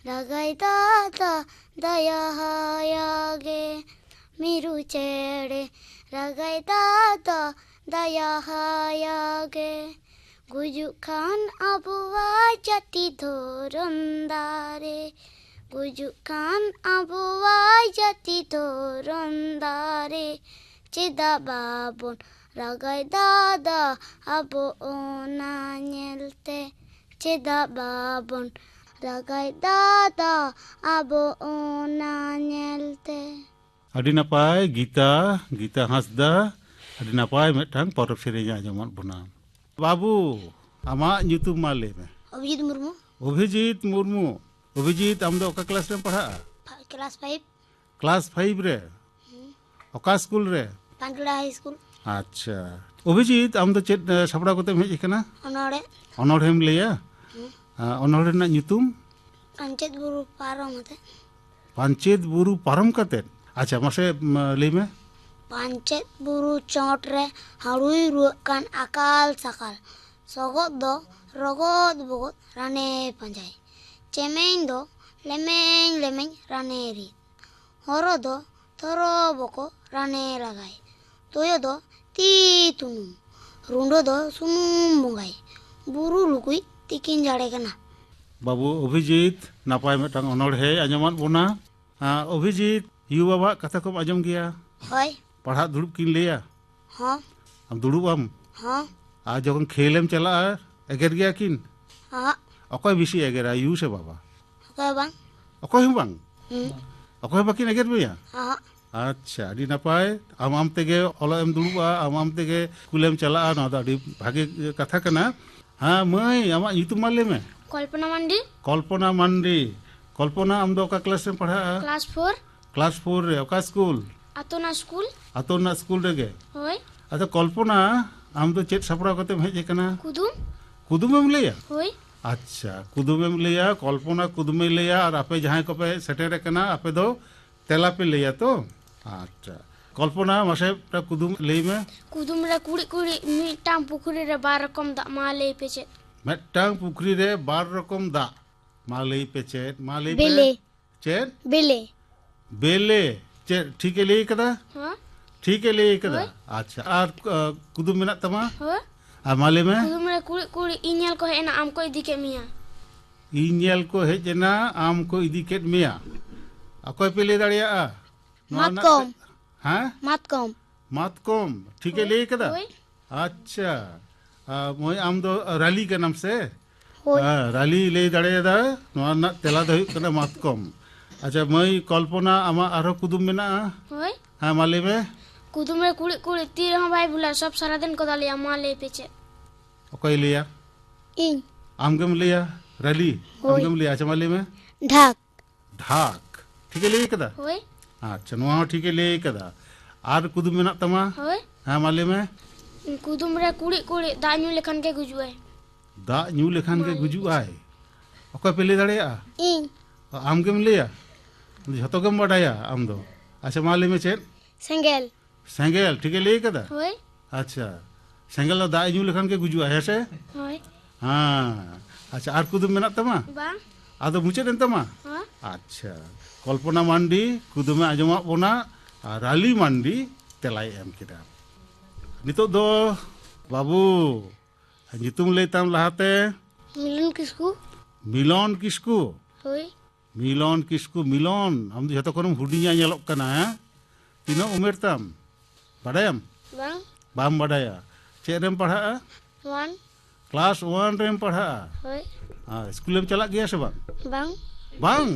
ᱨᱟᱜᱟᱭ ᱫᱟᱫᱟ ᱫᱟᱭᱟᱦᱟᱭᱟ ᱜᱮ᱾ ᱢᱤᱨᱩ ᱪᱮᱬᱮ ᱨᱟᱜᱟᱭ ᱫᱟᱫᱟ ᱫᱟᱭᱟᱦᱟᱭᱟ ᱜᱮ᱾ ᱜᱩᱡᱩᱜ ᱠᱷᱟᱱ ᱟᱵᱚᱣᱟᱜ ᱡᱟᱹᱛᱤ ᱫᱷᱚᱨᱚᱢ ᱫᱟᱨᱮ, ᱜᱩᱡᱩᱜ ᱠᱷᱟᱱ ᱟᱵᱚᱣᱟᱜ ᱡᱟᱹᱛᱤ ᱫᱷᱚᱨᱚᱢ ᱫᱟᱨᱮ, ᱪᱮᱫᱟᱜ ᱵᱟᱵᱚᱱ ᱨᱟᱜᱟᱭ ᱫᱟᱫᱟ ᱟᱵᱚ ᱚᱱᱟ ᱧᱮᱞᱛᱮ? ᱪᱮᱫᱟᱜ ᱵᱟᱵᱚᱱ ᱨᱟᱜᱟᱭ ᱫᱟᱫᱟ ᱟᱵᱚ ᱚᱱᱟ ᱧᱮᱞᱛᱮ? ᱟᱹᱰᱤ ᱱᱟᱯᱟᱭ ᱜᱤᱛᱟ, ᱜᱤᱛᱟ ᱦᱟᱸᱥᱫᱟ, ᱟᱹᱰᱤ ᱱᱟᱯᱟᱭ ᱢᱤᱫᱴᱟᱝ ᱯᱚᱨᱚᱵᱽ ᱥᱮᱨᱮᱧ ᱟᱸᱡᱚᱢᱟᱫ ᱵᱚᱱᱟ᱾ ᱵᱟᱹᱵᱩ, ᱟᱢᱟᱜ ᱧᱩᱛᱩᱢ ᱢᱟ ᱞᱟᱹᱭ ᱢᱮ᱾ ᱚᱵᱷᱤᱡᱤᱛ ᱢᱩᱨᱢᱩ᱾ ᱚᱵᱷᱤᱡᱤᱛ ᱢᱩᱨᱢᱩ᱾ ᱚᱵᱷᱤᱡᱤᱛ, ᱟᱢ ᱫᱚ ᱚᱠᱟ ᱠᱞᱟᱥ ᱨᱮᱢ ᱯᱟᱲᱦᱟᱜᱼᱟ? ᱯᱷᱟ-, ᱠᱞᱟᱥ ᱯᱷᱟᱭᱤᱵᱷ᱾ ᱠᱞᱟᱥ ᱯᱷᱟᱭᱤᱵᱷ ᱨᱮ? ᱦᱩᱸ᱾ ᱚᱠᱟ ᱥᱠᱩᱞ ᱨᱮ? ᱯᱟᱸᱪᱰᱟᱲᱟ ᱦᱟᱭ ᱥᱠᱩᱞ᱾ ᱟᱪᱪᱷᱟ᱾ ᱚᱵᱷᱤᱡᱤᱛ, ᱟᱢ ᱫᱚ ᱪᱮᱫ, ᱮ, ᱥᱟᱯᱲᱟᱣ ᱠᱟᱛᱮᱢ ᱦᱮᱡ ᱟᱠᱟᱱᱟ? ᱚᱱᱚᱬᱦᱮ᱾ ᱚᱱᱚᱬᱦᱮᱢ ᱞᱟᱹᱭᱟ? ᱦᱩᱸ᱾ ᱟ, ᱚᱱᱚᱬᱦᱮ ᱨᱮᱱᱟᱜ ᱧᱩᱛᱩᱢ? ᱯᱟᱧᱪᱮᱛ ᱵᱩᱨᱩ ᱯᱟᱨᱚᱢ ᱠᱟᱛᱮ᱾ ᱯᱟᱧᱪᱮᱛ ᱵᱩᱨᱩ ᱯᱟᱨᱚᱢ ᱠᱟᱛᱮ? ᱟᱪᱪᱷᱟ, ᱢᱟᱥᱮ, ᱢ, ᱞᱟᱹᱭ ᱢᱮ᱾ ᱯᱟᱧᱪᱮᱛ ᱵᱩᱨᱩ ᱪᱚᱴ ᱨᱮ ᱦᱟᱹᱲᱩᱭ ᱨᱩᱣᱟᱹᱜ ᱠᱟᱱ ᱟᱠᱟᱞ ᱥᱟᱠᱟᱞ᱾ ᱥᱚᱜᱚᱫ ᱫᱚ ᱨᱚᱜᱚᱫ ᱵᱚᱜᱚᱫ ᱨᱟᱱᱮ ᱯᱟᱸᱡᱟᱭ᱾ ᱪᱮᱢᱮᱧ ᱫᱚ ᱞᱮᱢᱮᱧ ᱞᱮᱢᱮᱧ ᱨᱟᱱᱮ ᱨᱤᱫ᱾ ᱦᱚᱨᱚ ᱫᱚ ᱛᱚᱨᱚ ᱵᱚᱠᱚ ᱨᱟᱱᱮ ᱞᱟᱜᱟᱭ᱾ ᱛᱚᱭᱚ ᱫᱚ ᱛᱤ ᱛᱩᱱᱩᱢ᱾ ᱨᱩᱸᱰᱟᱹ ᱫᱚ ᱥᱩᱱᱩᱢ ᱵᱚᱸᱜᱟᱭ᱾ ᱵᱩᱨᱩ ᱞᱩᱠᱩᱭ ᱛᱤᱠᱤᱱ ᱡᱟᱲᱮ ᱠᱟᱱᱟ᱾ ᱵᱟᱹᱵᱩ ᱚᱵᱷᱤᱡᱤᱛ, ᱱᱟᱯᱟᱭ ᱢᱤᱫᱴᱟᱝ ᱚᱱᱚᱬᱦᱮ ᱟᱸᱡᱚᱢᱟᱫ ᱵᱚᱱᱟ᱾ ᱟᱸ, ᱚᱵᱷᱤᱡᱤᱛ, ᱭᱩ ᱵᱟᱵᱟᱣᱟᱜ ᱠᱟᱛᱷᱟ ᱠᱚᱢ ᱟᱸᱡᱚᱢ ᱜᱮᱭᱟ? ᱦᱳᱭ᱾ ᱯᱟᱲᱦᱟᱜ ᱫᱩᱲᱩᱵ ᱠᱤᱱ ᱞᱟᱹᱭᱟ? ᱦᱚᱸ᱾ ᱟᱢ ᱫᱩᱲᱩᱵ ᱟᱢ? ᱦᱚᱸ᱾ ᱟᱨ ᱡᱚᱠᱷᱚᱱ ᱠᱷᱮᱞᱮᱢ ᱪᱟᱞᱟᱜᱼᱟ, ᱮᱜᱮᱨ ᱜᱮᱭᱟ ᱠᱤᱱ? ᱦᱚᱸ᱾ ᱚᱠᱚᱭ ᱵᱮᱥᱤ ᱮᱜᱮᱨᱟ, ᱭᱩ ᱥᱮ ᱵᱟᱵᱟ? ᱚᱠᱚᱭ ᱵᱟᱝ᱾ ᱚᱠᱚᱭ ᱦᱚᱸ ᱵᱟᱝ? ᱦᱩᱸ᱾ ᱚᱠᱚᱭ ᱦᱚᱸ ᱵᱟᱹᱠᱤᱱ ᱮᱜᱮᱨ ᱢᱮᱭᱟ? ᱦᱚᱸ᱾ ᱟᱪᱪᱷᱟ, ᱟᱹᱰᱤ ᱱᱟᱯᱟᱭ᱾ ᱟᱢ ᱟᱢ ᱛᱮᱜᱮ ᱚᱞᱚᱜ ᱮᱢ ᱫᱩᱲᱩᱵᱼᱟ, ᱟᱢ ᱟᱢ ᱛᱮᱜᱮ ᱥᱠᱩᱞᱮᱢ ᱪᱟᱞᱟᱜᱼᱟ, ᱱᱚᱣᱟ ᱫᱚ ᱟᱹᱰᱤ ᱵᱷᱟᱜᱮ ᱠᱟᱛᱷᱟ ᱠᱟᱱᱟ᱾ ᱦᱮᱸ ᱢᱟᱹᱭ, ᱟᱢᱟᱜ ᱧᱩᱛᱩᱢ ᱢᱟ ᱞᱟᱹᱭ ᱢᱮ᱾ ᱠᱚᱞᱯᱚᱱᱟ ᱢᱟᱱᱰᱤ᱾ ᱠᱚᱞᱯᱚᱱᱟ ᱢᱟᱱᱰᱤ᱾ ᱠᱚᱞᱯᱚᱱᱟ, ᱟᱢ ᱫᱚ ᱚᱠᱟ ᱠᱞᱟᱥ ᱨᱮᱢ ᱯᱟᱲᱦᱟᱜᱼᱟ? Class four. ᱠᱞᱟᱥ ᱯᱷᱳᱨ ᱨᱮ᱾ ᱚᱠᱟ ᱥᱠᱩᱞ? ᱟᱛᱳ ᱨᱮᱱᱟᱜ ᱥᱠᱩᱞ᱾ ᱟᱛᱳ ᱨᱮᱱᱟᱜ ᱥᱠᱩᱞ ᱨᱮᱜᱮ? ᱦᱳᱭ᱾ ᱟᱪᱪᱷᱟ ᱠᱚᱞᱯᱚᱱᱟ, ᱟᱢ ᱫᱚ ᱪᱮᱫ ᱥᱟᱯᱲᱟᱣ ᱠᱟᱛᱮᱢ ᱦᱮᱡ ᱟᱠᱟᱱᱟ? ᱠᱩᱫᱩᱢ᱾ ᱠᱩᱫᱩᱢᱮᱢ ᱞᱟᱹᱭᱟ? ᱦᱳᱭ᱾ ᱟᱪᱪᱷᱟ, ᱠᱩᱫᱩᱢᱮᱢ ᱞᱟᱹᱭᱟ, ᱠᱚᱞᱯᱚᱱᱟ ᱠᱩᱫᱩᱢᱮ ᱞᱟᱹᱭᱟ, ᱟᱨ ᱟᱯᱮ ᱡᱟᱦᱟᱸᱭ ᱠᱚᱯᱮ ᱥᱮᱴᱮᱨ ᱟᱠᱟᱱᱟ, ᱟᱯᱮ ᱫᱚ ᱛᱮᱞᱟ ᱯᱮ ᱞᱟᱹᱭᱟ ᱛᱚ? ᱟᱪᱪᱷᱟ, ᱠᱚᱞᱯᱚᱱᱟ, ᱢᱟᱥᱮ ᱢᱤᱫᱴᱟᱝ ᱠᱩᱫᱩᱢ ᱞᱟᱹᱭ ᱢᱮ᱾ ᱠᱩᱫᱩᱢ ᱨᱮ ᱠᱩᱲᱤᱫ ᱠᱩᱲᱤᱫ ᱢᱤᱫᱴᱟᱝ ᱯᱩᱠᱷᱨᱤ ᱨᱮ ᱵᱟᱨ ᱨᱚᱠᱚᱢ ᱫᱟᱜ, ᱢᱟ ᱞᱟᱹᱭ ᱯᱮ ᱪᱮᱫ? ᱢᱤᱫᱴᱟᱝ ᱯᱩᱠᱷᱨᱤ ᱨᱮ ᱵᱟᱨ ᱨᱚᱠᱚᱢ ᱫᱟᱜ, ᱢᱟ ᱞᱟᱹᱭ ᱯᱮ ᱪᱮᱫ? ᱢᱟ ᱞᱟᱹᱭ ᱯᱮ᱾ ᱵᱮᱞᱮ᱾ ᱪᱮᱫ? ᱵᱮᱞᱮ᱾ ᱵᱮᱞᱮ᱾ ᱪᱮᱫ ᱴᱷᱤᱠᱮ ᱞᱟᱹᱭ ᱠᱟᱫᱟ? ᱦᱮᱸ᱾ ᱴᱷᱤᱠᱮ ᱞᱟᱹᱭ ᱠᱟᱫᱟ? ᱦᱳᱭ᱾ ᱟᱪᱪᱷᱟ, ᱟᱨ ᱟᱸ, ᱠᱩᱫᱩᱢ ᱢᱮᱱᱟᱜ ᱛᱟᱢᱟ? ᱦᱳᱭ᱾ ᱟᱨ ᱢᱟ ᱞᱟᱹᱭ ᱢᱮ᱾ ᱠᱩᱫᱩᱢ ᱨᱮ ᱠᱩᱲᱤᱫ ᱠᱩᱲᱤᱫ ᱤᱧ ᱧᱮᱞ ᱠᱚ ᱦᱮᱡ ᱮᱱᱟ, ᱟᱢ ᱠᱚ ᱤᱫᱤ ᱠᱮᱫ ᱢᱮᱭᱟ᱾ ᱤᱧ ᱧᱮᱞ ᱠᱚ ᱦᱮᱡ ᱮᱱᱟ, ᱟᱢ ᱠᱚ ᱤᱫᱤ ᱠᱮᱫ ᱢᱮᱭᱟ᱾ ᱚᱠᱚᱭ ᱯᱮ ᱞᱟᱹᱭ ᱫᱟᱲᱮᱭᱟᱜᱼᱟ? ᱱᱚᱣᱟ ᱨᱮᱱᱟᱜ ᱢᱟᱛᱠᱚᱢ᱾ ᱛᱮ-, ᱦᱮᱸ? ᱢᱟᱛᱠᱚᱢ᱾ ᱢᱟᱛᱠᱚᱢ, ᱴᱷᱤᱠᱮ ᱦᱳᱭ᱾ ᱞᱟᱹᱭ ᱠᱟᱫᱟ? ᱦᱳᱭ᱾ ᱟᱪᱪᱷᱟ, ᱟᱨ ᱢᱟᱹᱭ, ᱟᱢ ᱫᱚ ᱨᱟᱞᱤ ᱠᱟᱱᱟᱢ ᱥᱮ? ᱦᱳᱭ᱾ ᱦᱮᱸ, ᱨᱟᱞᱤ ᱞᱟᱹᱭ ᱫᱟᱲᱮᱭᱟᱫᱟ᱾ ᱱᱚᱣᱟ ᱨᱮᱱᱟᱜ ᱛᱮᱞᱟ ᱫᱚ ᱦᱩᱭᱩᱜ ᱠᱟᱱᱟ ᱢᱟᱛᱠᱚᱢ᱾ ᱟᱪᱪᱷᱟ ᱢᱟᱹᱭ ᱠᱚᱞᱯᱚᱱᱟ, ᱟᱢᱟᱜ ᱟᱨᱦᱚᱸ ᱠᱩᱫᱩᱢ ᱢᱮᱱᱟᱜᱼᱟ? ᱦᱳᱭ᱾ ᱦᱮᱸ, ᱢᱟ ᱞᱟᱹᱭ ᱢᱮ᱾ ᱠᱩᱫᱩᱢ ᱨᱮ ᱠᱩᱲᱤᱫ ᱠᱩᱲᱤᱫ ᱛᱤ ᱨᱮᱦᱚᱸ ᱵᱟᱭ ᱵᱷᱩᱞᱟ, ᱥᱚᱵ ᱥᱟᱨᱟᱫᱤᱱ ᱠᱚ ᱫᱟᱞᱮᱭᱟ, ᱢᱟ ᱞᱟᱹᱭ ᱯᱮ ᱪᱮᱫ? ᱚᱠᱚᱭ ᱞᱟᱹᱭᱟ? ᱤᱧ᱾ ᱟᱢᱜᱮᱢ ᱞᱟᱹᱭᱟ? ᱨᱟᱞᱤ, ᱦᱳᱭ᱾ ᱟᱢᱜᱮᱢ ᱞᱟᱹᱭᱟ? ᱟᱪᱪᱷᱟ, ᱢᱟ ᱞᱟᱹᱭ ᱢᱮ᱾ ᱰᱷᱟᱠ᱾ ᱰᱷᱟᱠ᱾ ᱴᱷᱤᱠᱮ ᱞᱟᱹᱭ ᱠᱟᱫᱟ? ᱦᱳᱭ᱾ ᱟᱪᱪᱷᱟ, ᱱᱚᱣᱟ ᱦᱚᱸ ᱴᱷᱤᱠᱮ ᱞᱟᱹᱭ ᱠᱟᱫᱟ᱾ ᱟᱨ ᱠᱩᱫᱩᱢ ᱢᱮᱱᱟᱜ ᱛᱟᱢᱟ? ᱦᱳᱭ᱾ ᱦᱮᱸ, ᱢᱟ ᱞᱟᱹᱭ ᱢᱮ᱾ ᱠᱩᱫᱩᱢ ᱨᱮ ᱠᱩᱲᱤᱫ ᱠᱩᱲᱤᱫ ᱫᱟᱜ ᱧᱩ ᱞᱮᱠᱷᱟᱱ ᱜᱮ ᱜᱩᱡᱩᱜᱼᱟᱭ᱾ ᱫᱟᱜ ᱧᱩ ᱞᱮᱠᱷᱟᱱ ᱜᱮ ᱢᱟ ᱞᱟᱹᱭ ᱜᱩᱡᱩᱜᱼᱟᱭ᱾ ᱚᱠᱚᱭ ᱯᱮ ᱞᱟᱹᱭ ᱫᱟᱲᱮᱭᱟᱜᱼᱟ? ᱤᱧ᱾ ᱟᱢ ᱜᱮᱢ ᱞᱟᱹᱭᱟ? ᱡᱷᱚᱛᱚ ᱜᱮᱢ ᱵᱟᱰᱟᱭᱟ ᱟᱢ ᱫᱚ᱾ ᱟᱪᱪᱷᱟ, ᱢᱟ ᱞᱟᱹᱭ ᱢᱮ ᱪᱮᱫ? ᱥᱮᱸᱜᱮᱞ᱾ ᱥᱮᱸᱜᱮᱞ, ᱴᱷᱤᱠᱮ ᱞᱟᱹᱭ ᱠᱟᱫᱟ? ᱦᱳᱭ᱾ ᱟᱪᱪᱷᱟ, ᱥᱮᱸᱜᱮᱞ ᱫᱚ ᱫᱟᱜ ᱮ ᱧᱩ ᱞᱮᱠᱷᱟᱱ ᱜᱮ ᱜᱩᱡᱩᱜᱼᱟ, ᱦᱮᱸ ᱥᱮ? ᱦᱳᱭ᱾ ᱦᱮᱸ᱾ ᱟᱪᱪᱷᱟ, ᱟᱨ ᱠᱩᱫᱩᱢ ᱢᱮᱱᱟᱜ ᱛᱟᱢᱟ? ᱵᱟᱝ᱾ ᱟᱫᱚ ᱢᱩᱪᱟᱹᱫ ᱮᱱ ᱛᱟᱢᱟ? ᱦᱮᱸ᱾ ᱟᱪᱪᱷᱟ, ᱠᱚᱞᱯᱚᱱᱟ ᱢᱟᱱᱰᱤ ᱠᱩᱫᱩᱢᱮ ᱟᱸᱡᱚᱢᱟᱫ ᱵᱚᱱᱟ ᱟᱨ ᱨᱟᱞᱤ ᱢᱟᱱᱰᱤ ᱛᱮᱞᱟᱭ ᱮᱢ ᱠᱮᱫᱟ᱾ ᱱᱤᱛᱚᱜ ᱫᱚ ᱵᱟᱹᱵᱩ, ᱧᱩᱛᱩᱢ ᱞᱟᱹᱭ ᱛᱟᱢ ᱞᱟᱦᱟᱛᱮ᱾ ᱢᱤᱞᱚᱱ ᱠᱤᱥᱠᱩ᱾ ᱢᱤᱞᱚᱱ ᱠᱤᱥᱠᱩ? ᱦᱳᱭ᱾ ᱢᱤᱞᱚᱱ ᱠᱤᱥᱠᱩ, ᱢᱤᱞᱚᱱ, ᱟᱢ ᱫᱚ ᱡᱷᱚᱛᱚ ᱠᱷᱚᱱᱮᱢ ᱦᱩᱰᱤᱧᱟ ᱧᱮᱞᱚᱜ ᱠᱟᱱᱟ, ᱦᱮᱸ? ᱛᱤᱱᱟᱹᱜ ᱩᱢᱮᱨ ᱛᱟᱢ? ᱵᱟᱰᱟᱭᱟᱢ? ᱵᱟᱝ᱾ ᱵᱟᱢ ᱵᱟᱰᱟᱭᱟ? ᱪᱮᱫ ᱨᱮᱢ ᱯᱟᱲᱦᱟᱜᱼᱟ? ᱚᱣᱟᱱ᱾ ᱠᱞᱟᱥ ᱚᱣᱟᱱ ᱨᱮᱢ ᱯᱟᱲᱦᱟᱜᱼᱟ? ᱦᱳᱭ᱾ ᱟᱨ ᱥᱠᱩᱞᱮᱢ ᱪᱟᱞᱟᱜ ᱜᱮᱭᱟ ᱥᱮ ᱵᱟᱝ? ᱵᱟᱝ᱾ ᱵᱟᱝ?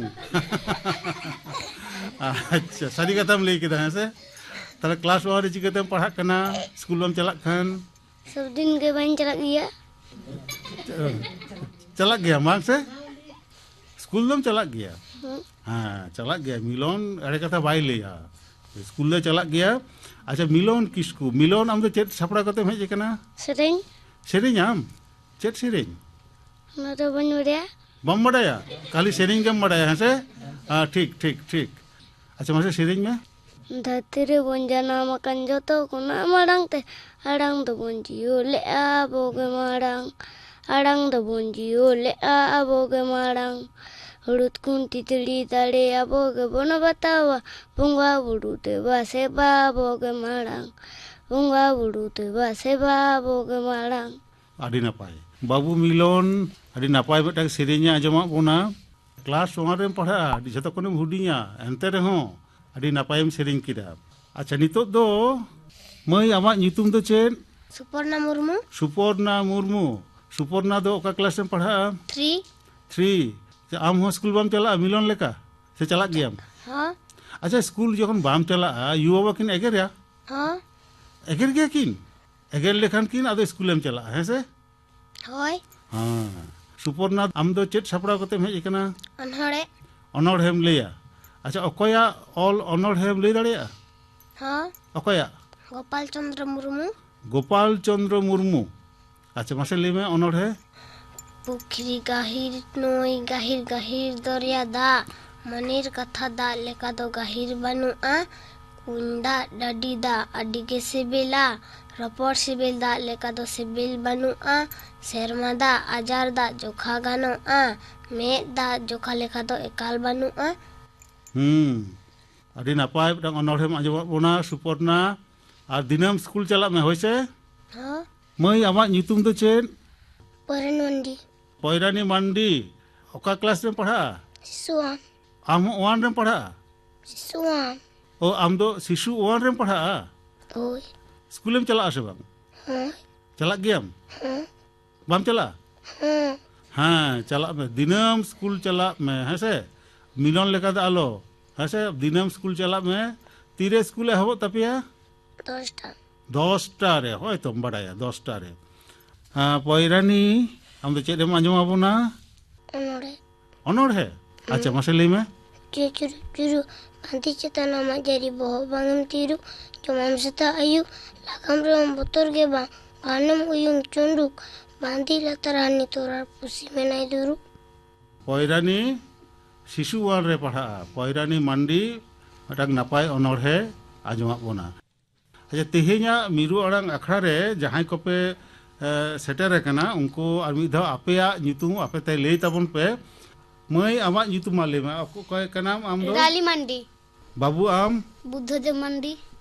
ᱟᱪᱪᱷᱟ, ᱥᱟᱹᱨᱤ ᱠᱟᱛᱷᱟᱢ ᱞᱟᱹᱭ ᱠᱮᱫᱟ, ᱦᱮᱸ ᱥᱮ? ᱛᱟᱦᱞᱮ ᱠᱞᱟᱥ ᱚᱣᱟᱱ ᱨᱮ ᱪᱤᱠᱟᱹᱛᱮᱢ ᱯᱟᱲᱦᱟᱜ ᱠᱟᱱᱟ, ᱥᱠᱩᱞ ᱵᱟᱢ ᱪᱟᱞᱟᱜ ᱠᱷᱟᱱ? ᱥᱚᱵᱫᱤᱱ ᱜᱮ ᱵᱟᱹᱧ ᱪᱟᱞᱟᱜ ᱜᱮᱭᱟ᱾ ᱪᱟᱞᱟᱜ ᱜᱮᱭᱟᱢ ᱵᱟᱝ ᱥᱮ? ᱥᱠᱩᱞ ᱫᱚᱢ ᱪᱟᱞᱟᱜ ᱜᱮᱭᱟ? ᱦᱩᱸ᱾ ᱦᱮᱸ, ᱪᱟᱞᱟᱜ ᱜᱮᱭᱟ᱾ ᱢᱤᱞᱚᱱ ᱮᱲᱮ ᱠᱟᱛᱷᱟ ᱵᱟᱭ ᱞᱟᱹᱭᱟ, ᱥᱠᱩᱞ ᱫᱚᱭ ᱪᱟᱞᱟᱜ ᱜᱮᱭᱟ᱾ ᱟᱪᱪᱷᱟ, ᱢᱤᱞᱚᱱ ᱠᱤᱥᱠᱩ, ᱢᱤᱞᱚᱱ, ᱟᱢ ᱫᱚ ᱪᱮᱫ ᱥᱟᱯᱲᱟᱣ ᱠᱟᱛᱮᱢ ᱦᱮᱡ ᱟᱠᱟᱱᱟ? ᱥᱮᱨᱮᱧ᱾ ᱥᱮᱨᱮᱧ ᱟᱢ? ᱪᱮᱫ ᱥᱮᱨᱮᱧ? ᱚᱱᱟ ᱫᱚ ᱵᱟᱹᱧ ᱵᱟᱲᱟᱭᱟ᱾ ᱵᱟᱢ ᱵᱟᱰᱟᱭᱟ? ᱠᱷᱟᱹᱞᱤ ᱥᱮᱨᱮᱧ ᱜᱮᱢ ᱵᱟᱰᱟᱭᱟ, ᱦᱮᱸ ᱥᱮ? ᱦᱮᱸ, ᱴᱷᱤᱠ, ᱴᱷᱤᱠ, ᱴᱷᱤᱠ᱾ ᱟᱪᱪᱷᱟ, ᱢᱟᱥᱮ ᱥᱮᱨᱮᱧ ᱢᱮ᱾ ᱫᱷᱟᱹᱨᱛᱤ ᱨᱮᱵᱚᱱ ᱡᱟᱱᱟᱢ ᱟᱠᱟᱱ ᱡᱚᱛᱚ ᱠᱷᱚᱱᱟᱜ ᱢᱟᱲᱟᱝ ᱛᱮ, ᱟᱲᱟᱝ ᱫᱚᱵᱚᱱ ᱡᱤᱭᱟᱹᱣ ᱞᱮᱜᱼᱟ ᱟᱵᱚ ᱜᱮ ᱢᱟᱲᱟᱝ᱾ ᱟᱲᱟᱝ ᱫᱚᱵᱚᱱ ᱡᱤᱭᱟᱹᱣ ᱞᱮᱜᱼᱟ ᱟᱵᱚ ᱜᱮ ᱢᱟᱲᱟᱝ᱾ ᱦᱩᱲᱩᱫ ᱠᱷᱩᱱᱴᱤ ᱛᱤᱲᱤ ᱫᱟᱲᱮ ᱟᱵᱚ ᱜᱮᱵᱚᱱ ᱵᱟᱛᱟᱣᱟ᱾ ᱵᱚᱸᱜᱟ ᱵᱩᱨᱩ ᱫᱮᱵᱟ ᱥᱮᱵᱟ ᱟᱵᱚ ᱜᱮ ᱢᱟᱲᱟᱝ᱾ ᱵᱚᱸᱜᱟ ᱵᱩᱨᱩ ᱫᱮᱵᱟ ᱥᱮᱵᱟ ᱟᱵᱚ ᱜᱮ ᱢᱟᱲᱟᱝ᱾ ᱟᱹᱰᱤ ᱱᱟᱯᱟᱭ᱾ ᱵᱟᱹᱵᱩ ᱢᱤᱞᱚᱱ, ᱟᱹᱰᱤ ᱱᱟᱯᱟᱭ ᱢᱤᱫᱴᱟᱝ ᱥᱮᱨᱮᱧ ᱮ ᱟᱸᱡᱚᱢᱟᱫ ᱵᱚᱱᱟ᱾ ᱠᱞᱟᱥ ᱚᱣᱟᱱ ᱨᱮᱢ ᱯᱟᱲᱦᱟᱜᱼᱟ, ᱟᱹᱰᱤ ᱡᱷᱚᱛᱚ ᱠᱷᱚᱱᱮᱢ ᱦᱩᱰᱤᱧᱟ, ᱮᱱᱛᱮ ᱨᱮᱦᱚᱸ ᱟᱹᱰᱤ ᱱᱟᱯᱟᱭᱮᱢ ᱥᱮᱨᱮᱧ ᱠᱮᱫᱟ᱾ ᱟᱪᱪᱷᱟ, ᱱᱤᱛᱚᱜ ᱫᱚ ᱢᱟᱹᱭ, ᱟᱢᱟᱜ ᱧᱩᱛᱩᱢ ᱫᱚ ᱪᱮᱫ? ᱥᱩᱯᱚᱨᱱᱟ ᱢᱩᱨᱢᱩ᱾ ᱥᱩᱯᱚᱨᱱᱟ ᱢᱩᱨᱢᱩ᱾ ᱥᱩᱯᱚᱨᱱᱟ ᱫᱚ ᱚᱠᱟ ᱠᱞᱟᱥ ᱨᱮᱢ ᱯᱟᱲᱦᱟᱜᱼᱟ? ᱛᱷᱨᱤ᱾ ᱛᱷᱨᱤ᱾ ᱟᱪᱪᱷᱟ, ᱟᱢ ᱦᱚᱸ ᱥᱠᱩᱞ ᱵᱟᱢ ᱪᱟᱞᱟᱜᱼᱟ ᱢᱤᱞᱚᱱ ᱞᱮᱠᱟ? ᱥᱮ ᱪᱟᱞᱟᱜ ᱜᱮᱭᱟᱢ? ᱦᱚᱸ᱾ ᱟᱪᱪᱷᱟ, ᱥᱠᱩᱞ ᱡᱚᱠᱷᱚᱱ ᱵᱟᱢ ᱪᱟᱞᱟᱜᱼᱟ, ᱭᱩ ᱵᱟᱵᱟ ᱠᱤᱱ ᱮᱜᱮᱨᱟ? ᱦᱚᱸ᱾ ᱮᱜᱮᱨ ᱜᱮᱭᱟ ᱠᱤᱱ? ᱮᱜᱮᱨ ᱞᱮᱠᱷᱟᱱ ᱠᱤᱱ ᱟᱫᱚ ᱥᱠᱩᱞᱮᱢ ᱪᱟᱞᱟᱜᱼᱟ, ᱦᱮᱸ ᱥᱮ? ᱦᱳᱭ᱾ ᱦᱮᱸ᱾ ᱥᱩᱯᱚᱨᱱᱟ, ᱟᱢ ᱫᱚ ᱪᱮᱫ ᱥᱟᱯᱲᱟᱣ ᱠᱟᱛᱮᱢ ᱦᱮᱡ ᱟᱠᱟᱱᱟ? ᱚᱱᱚᱲᱦᱮ᱾ ᱚᱱᱚᱲᱦᱮᱢ ᱞᱟᱹᱭᱟ? ᱟᱪᱪᱷᱟ, ᱚᱠᱚᱭᱟᱜ ᱚᱞ ᱚᱱᱚᱲᱦᱮᱢ ᱞᱟᱹᱭ ᱫᱟᱲᱮᱭᱟᱜᱼᱟ? ᱦᱚᱸ᱾ ᱚᱠᱚᱭᱟᱜ? ᱜᱳᱯᱟᱞ ᱪᱚᱸᱫᱽᱨᱚ ᱢᱩᱨᱢᱩ᱾ ᱜᱳᱯᱟᱞ ᱪᱚᱸᱫᱽᱨᱚ ᱢᱩᱨᱢᱩ᱾ ᱟᱪᱪᱷᱟ, ᱢᱟᱥᱮ ᱞᱟᱹᱭ ᱢᱮ ᱚᱱᱚᱲᱦᱮ᱾ ᱯᱩᱠᱷᱨᱤ ᱜᱟᱹᱦᱤᱨ ᱱᱟᱹᱭ ᱜᱟᱹᱦᱤᱨ ᱜᱟᱹᱦᱤᱨ ᱫᱚᱨᱭᱟ ᱫᱟᱜ, ᱢᱚᱱᱮᱨ ᱠᱟᱛᱷᱟ ᱫᱟᱜ ᱞᱮᱠᱟ ᱫᱚ ᱜᱟᱹᱦᱤᱨ ᱵᱟᱹᱱᱩᱜᱼᱟ᱾ ᱠᱩᱧ ᱫᱟᱜ, ᱰᱟᱹᱰᱤ ᱫᱟᱜ ᱟᱹᱰᱤ ᱜᱮ ᱥᱤᱵᱤᱞᱟ᱾ ᱨᱚᱯᱚᱲ ᱥᱤᱵᱤᱞ ᱫᱟᱜ ᱞᱮᱠᱟ ᱫᱚ ᱥᱤᱵᱤᱞ ᱵᱟᱹᱱᱩᱜᱼᱟ᱾ ᱥᱮᱨᱢᱟ ᱫᱟᱜ, ᱟᱡᱟᱨ ᱫᱟᱜ ᱡᱚᱠᱷᱟ ᱜᱟᱱᱚᱜᱼᱟ᱾ ᱢᱮᱫ ᱫᱟᱜ ᱡᱚᱠᱷᱟ ᱞᱮᱠᱟ ᱫᱚ ᱮᱠᱟᱞ ᱵᱟᱹᱱᱩᱜᱼᱟ᱾ ᱦᱩᱸ, ᱟᱹᱰᱤ ᱱᱟᱯᱟᱭ ᱢᱤᱫᱴᱟᱝ ᱚᱱᱚᱬᱦᱮᱢ ᱟᱸᱡᱚᱢᱟᱫ ᱵᱚᱱᱟ ᱥᱩᱯᱚᱨᱱᱟ᱾ ᱟᱨ ᱫᱤᱱᱟᱹᱢ ᱥᱠᱩᱞ ᱪᱟᱞᱟᱜ ᱢᱮ, ᱦᱳᱭ ᱥᱮ? ᱦᱚᱸ᱾ ᱢᱟᱹᱭ, ᱟᱢᱟᱜ ᱧᱩᱛᱩᱢ ᱫᱚ ᱪᱮᱫ? ᱯᱚᱨᱮᱱ ᱢᱟᱱᱰᱤ᱾ ᱯᱚᱭᱨᱟᱱᱤ ᱢᱟᱱᱰᱤ᱾ ᱚᱠᱟ ᱠᱞᱟᱥ ᱨᱮᱢ ᱯᱟᱲᱦᱟᱜᱼᱟ? ᱥᱤᱥᱩ ᱣᱟᱱ᱾ ᱟᱢ ᱦᱚᱸ ᱳᱣᱟᱱ ᱨᱮᱢ ᱯᱟᱲᱦᱟᱜᱼᱟ? ᱥᱤᱥᱩ ᱣᱟᱱ᱾ ᱚ, ᱟᱢ ᱫᱚ ᱥᱤᱥᱩ ᱳᱣᱟᱱ ᱨᱮᱢ ᱯᱟᱲᱦᱟᱜᱼᱟ? ᱦᱳᱭ᱾ ᱥᱠᱩᱞᱮᱢ ᱪᱟᱞᱟᱜᱼᱟ ᱥᱮ ᱵᱟᱝ? ᱦᱳᱭ᱾ ᱪᱟᱞᱟᱜ ᱜᱮᱭᱟᱢ? ᱦᱮᱸ᱾ ᱵᱟᱢ ᱪᱟᱞᱟᱜᱼᱟ? ᱦᱮᱸ᱾ ᱦᱮᱸ, ᱪᱟᱞᱟᱜ ᱢᱮ, ᱫᱤᱱᱟᱹᱢ ᱥᱠᱩᱞ ᱪᱟᱞᱟᱜ ᱢᱮ, ᱦᱮᱸ ᱥᱮ? ᱢᱤᱞᱚᱱ ᱞᱮᱠᱟ ᱫᱚ ᱟᱞᱚ, ᱦᱮᱸ ᱥᱮ? ᱫᱤᱱᱟᱹᱢ ᱥᱠᱩᱞ ᱪᱟᱞᱟᱜ ᱢᱮ᱾ ᱛᱤᱨᱮ ᱥᱠᱩᱞ ᱮᱦᱚᱵᱚᱜ ᱛᱟᱯᱮᱭᱟ? ᱫᱚᱥᱴᱟ᱾ ᱫᱚᱥᱴᱟ ᱨᱮ, ᱦᱳᱭ ᱛᱚᱢ ᱵᱟᱰᱟᱭᱟ, ᱫᱚᱥᱴᱟ ᱨᱮ᱾ ᱦᱮᱸ, ᱯᱚᱭᱨᱟᱱᱤ, ᱟᱢ ᱫᱚ ᱪᱮᱫ ᱮᱢ ᱟᱸᱡᱚᱢ ᱟᱵᱚᱱᱟ? ᱚᱱᱚᱬᱦᱮ᱾ ᱚᱱᱚᱬᱦᱮ? ᱟᱪᱪᱷᱟ, ᱦᱩᱸ᱾ ᱢᱟᱥᱮ ᱞᱟᱹᱭ ᱢᱮ᱾ ᱪᱩᱨᱩ ᱪᱩᱨᱩ ᱪᱩᱨᱩ, ᱵᱟᱸᱫᱤ ᱪᱮᱛᱟᱱ ᱟᱢᱟᱜ ᱡᱟᱹᱨᱤ, ᱵᱚᱦᱚᱜ ᱵᱟᱝ ᱮᱢ ᱛᱤᱨᱩᱵ, ᱡᱚᱢᱟᱢ ᱥᱮᱛᱟᱜ ᱟᱹᱭᱩᱵ, ᱞᱟᱜᱟᱢ ᱨᱮᱦᱚᱸ ᱵᱚᱛᱚᱨ ᱜᱮ ᱵᱟᱝ, ᱜᱟᱱᱮᱢ ᱩᱭᱩᱝ ᱪᱩᱸᱰᱩᱠ, ᱵᱟᱸᱫᱤ ᱞᱟᱛᱟᱨ ᱦᱟᱹᱱᱤ ᱛᱚᱨᱟᱨ ᱯᱩᱥᱤ ᱢᱮᱱᱟᱭ ᱫᱩᱲᱩᱵ᱾ ᱯᱚᱭᱨᱟᱱᱤ ᱥᱤᱥᱩ ᱳᱣᱟᱱ ᱨᱮ ᱯᱟᱲᱦᱟᱜᱼᱟ, ᱯᱚᱭᱨᱟᱱᱤ ᱢᱟᱱᱰᱤ ᱢᱤᱫᱴᱟᱝ ᱱᱟᱯᱟᱭ ᱚᱱᱚᱬᱦᱮ ᱟᱸᱡᱚᱢᱟᱜ ᱵᱚᱱᱟ᱾ ᱟᱪᱪᱷᱟ, ᱛᱮᱦᱮᱧᱟᱜ ᱢᱤᱨᱩ ᱟᱲᱟᱝ ᱟᱠᱷᱲᱟ ᱨᱮ ᱡᱟᱦᱟᱸᱭ ᱠᱚᱯᱮ, ᱮ, ᱥᱮᱴᱮᱨ ᱟᱠᱟᱱᱟ, ᱩᱱᱠᱩ ᱟᱨ ᱢᱤᱫ ᱫᱷᱟᱣ ᱟᱯᱮᱭᱟᱜ ᱧᱩᱛᱩᱢ ᱟᱯᱮ ᱛᱮ ᱞᱟᱹᱭ ᱛᱟᱵᱚᱱ ᱯᱮ᱾ ᱢᱟᱹᱭ, ᱟᱢᱟᱜ ᱧᱩᱛᱩᱢ ᱢᱟ ᱞᱟᱹᱭ ᱢᱮ, ᱚᱠᱚ-, ᱚᱠᱚᱭ ᱠᱟᱱᱟᱢ ᱟᱢ ᱫᱚ? ᱨᱟᱞᱤ ᱢᱟᱱᱰᱤ᱾ ᱵᱟᱹᱵᱩ, ᱟᱢ? ᱵᱩᱫᱽᱫᱷᱚᱫᱮᱵ ᱢᱟᱱᱰᱤ᱾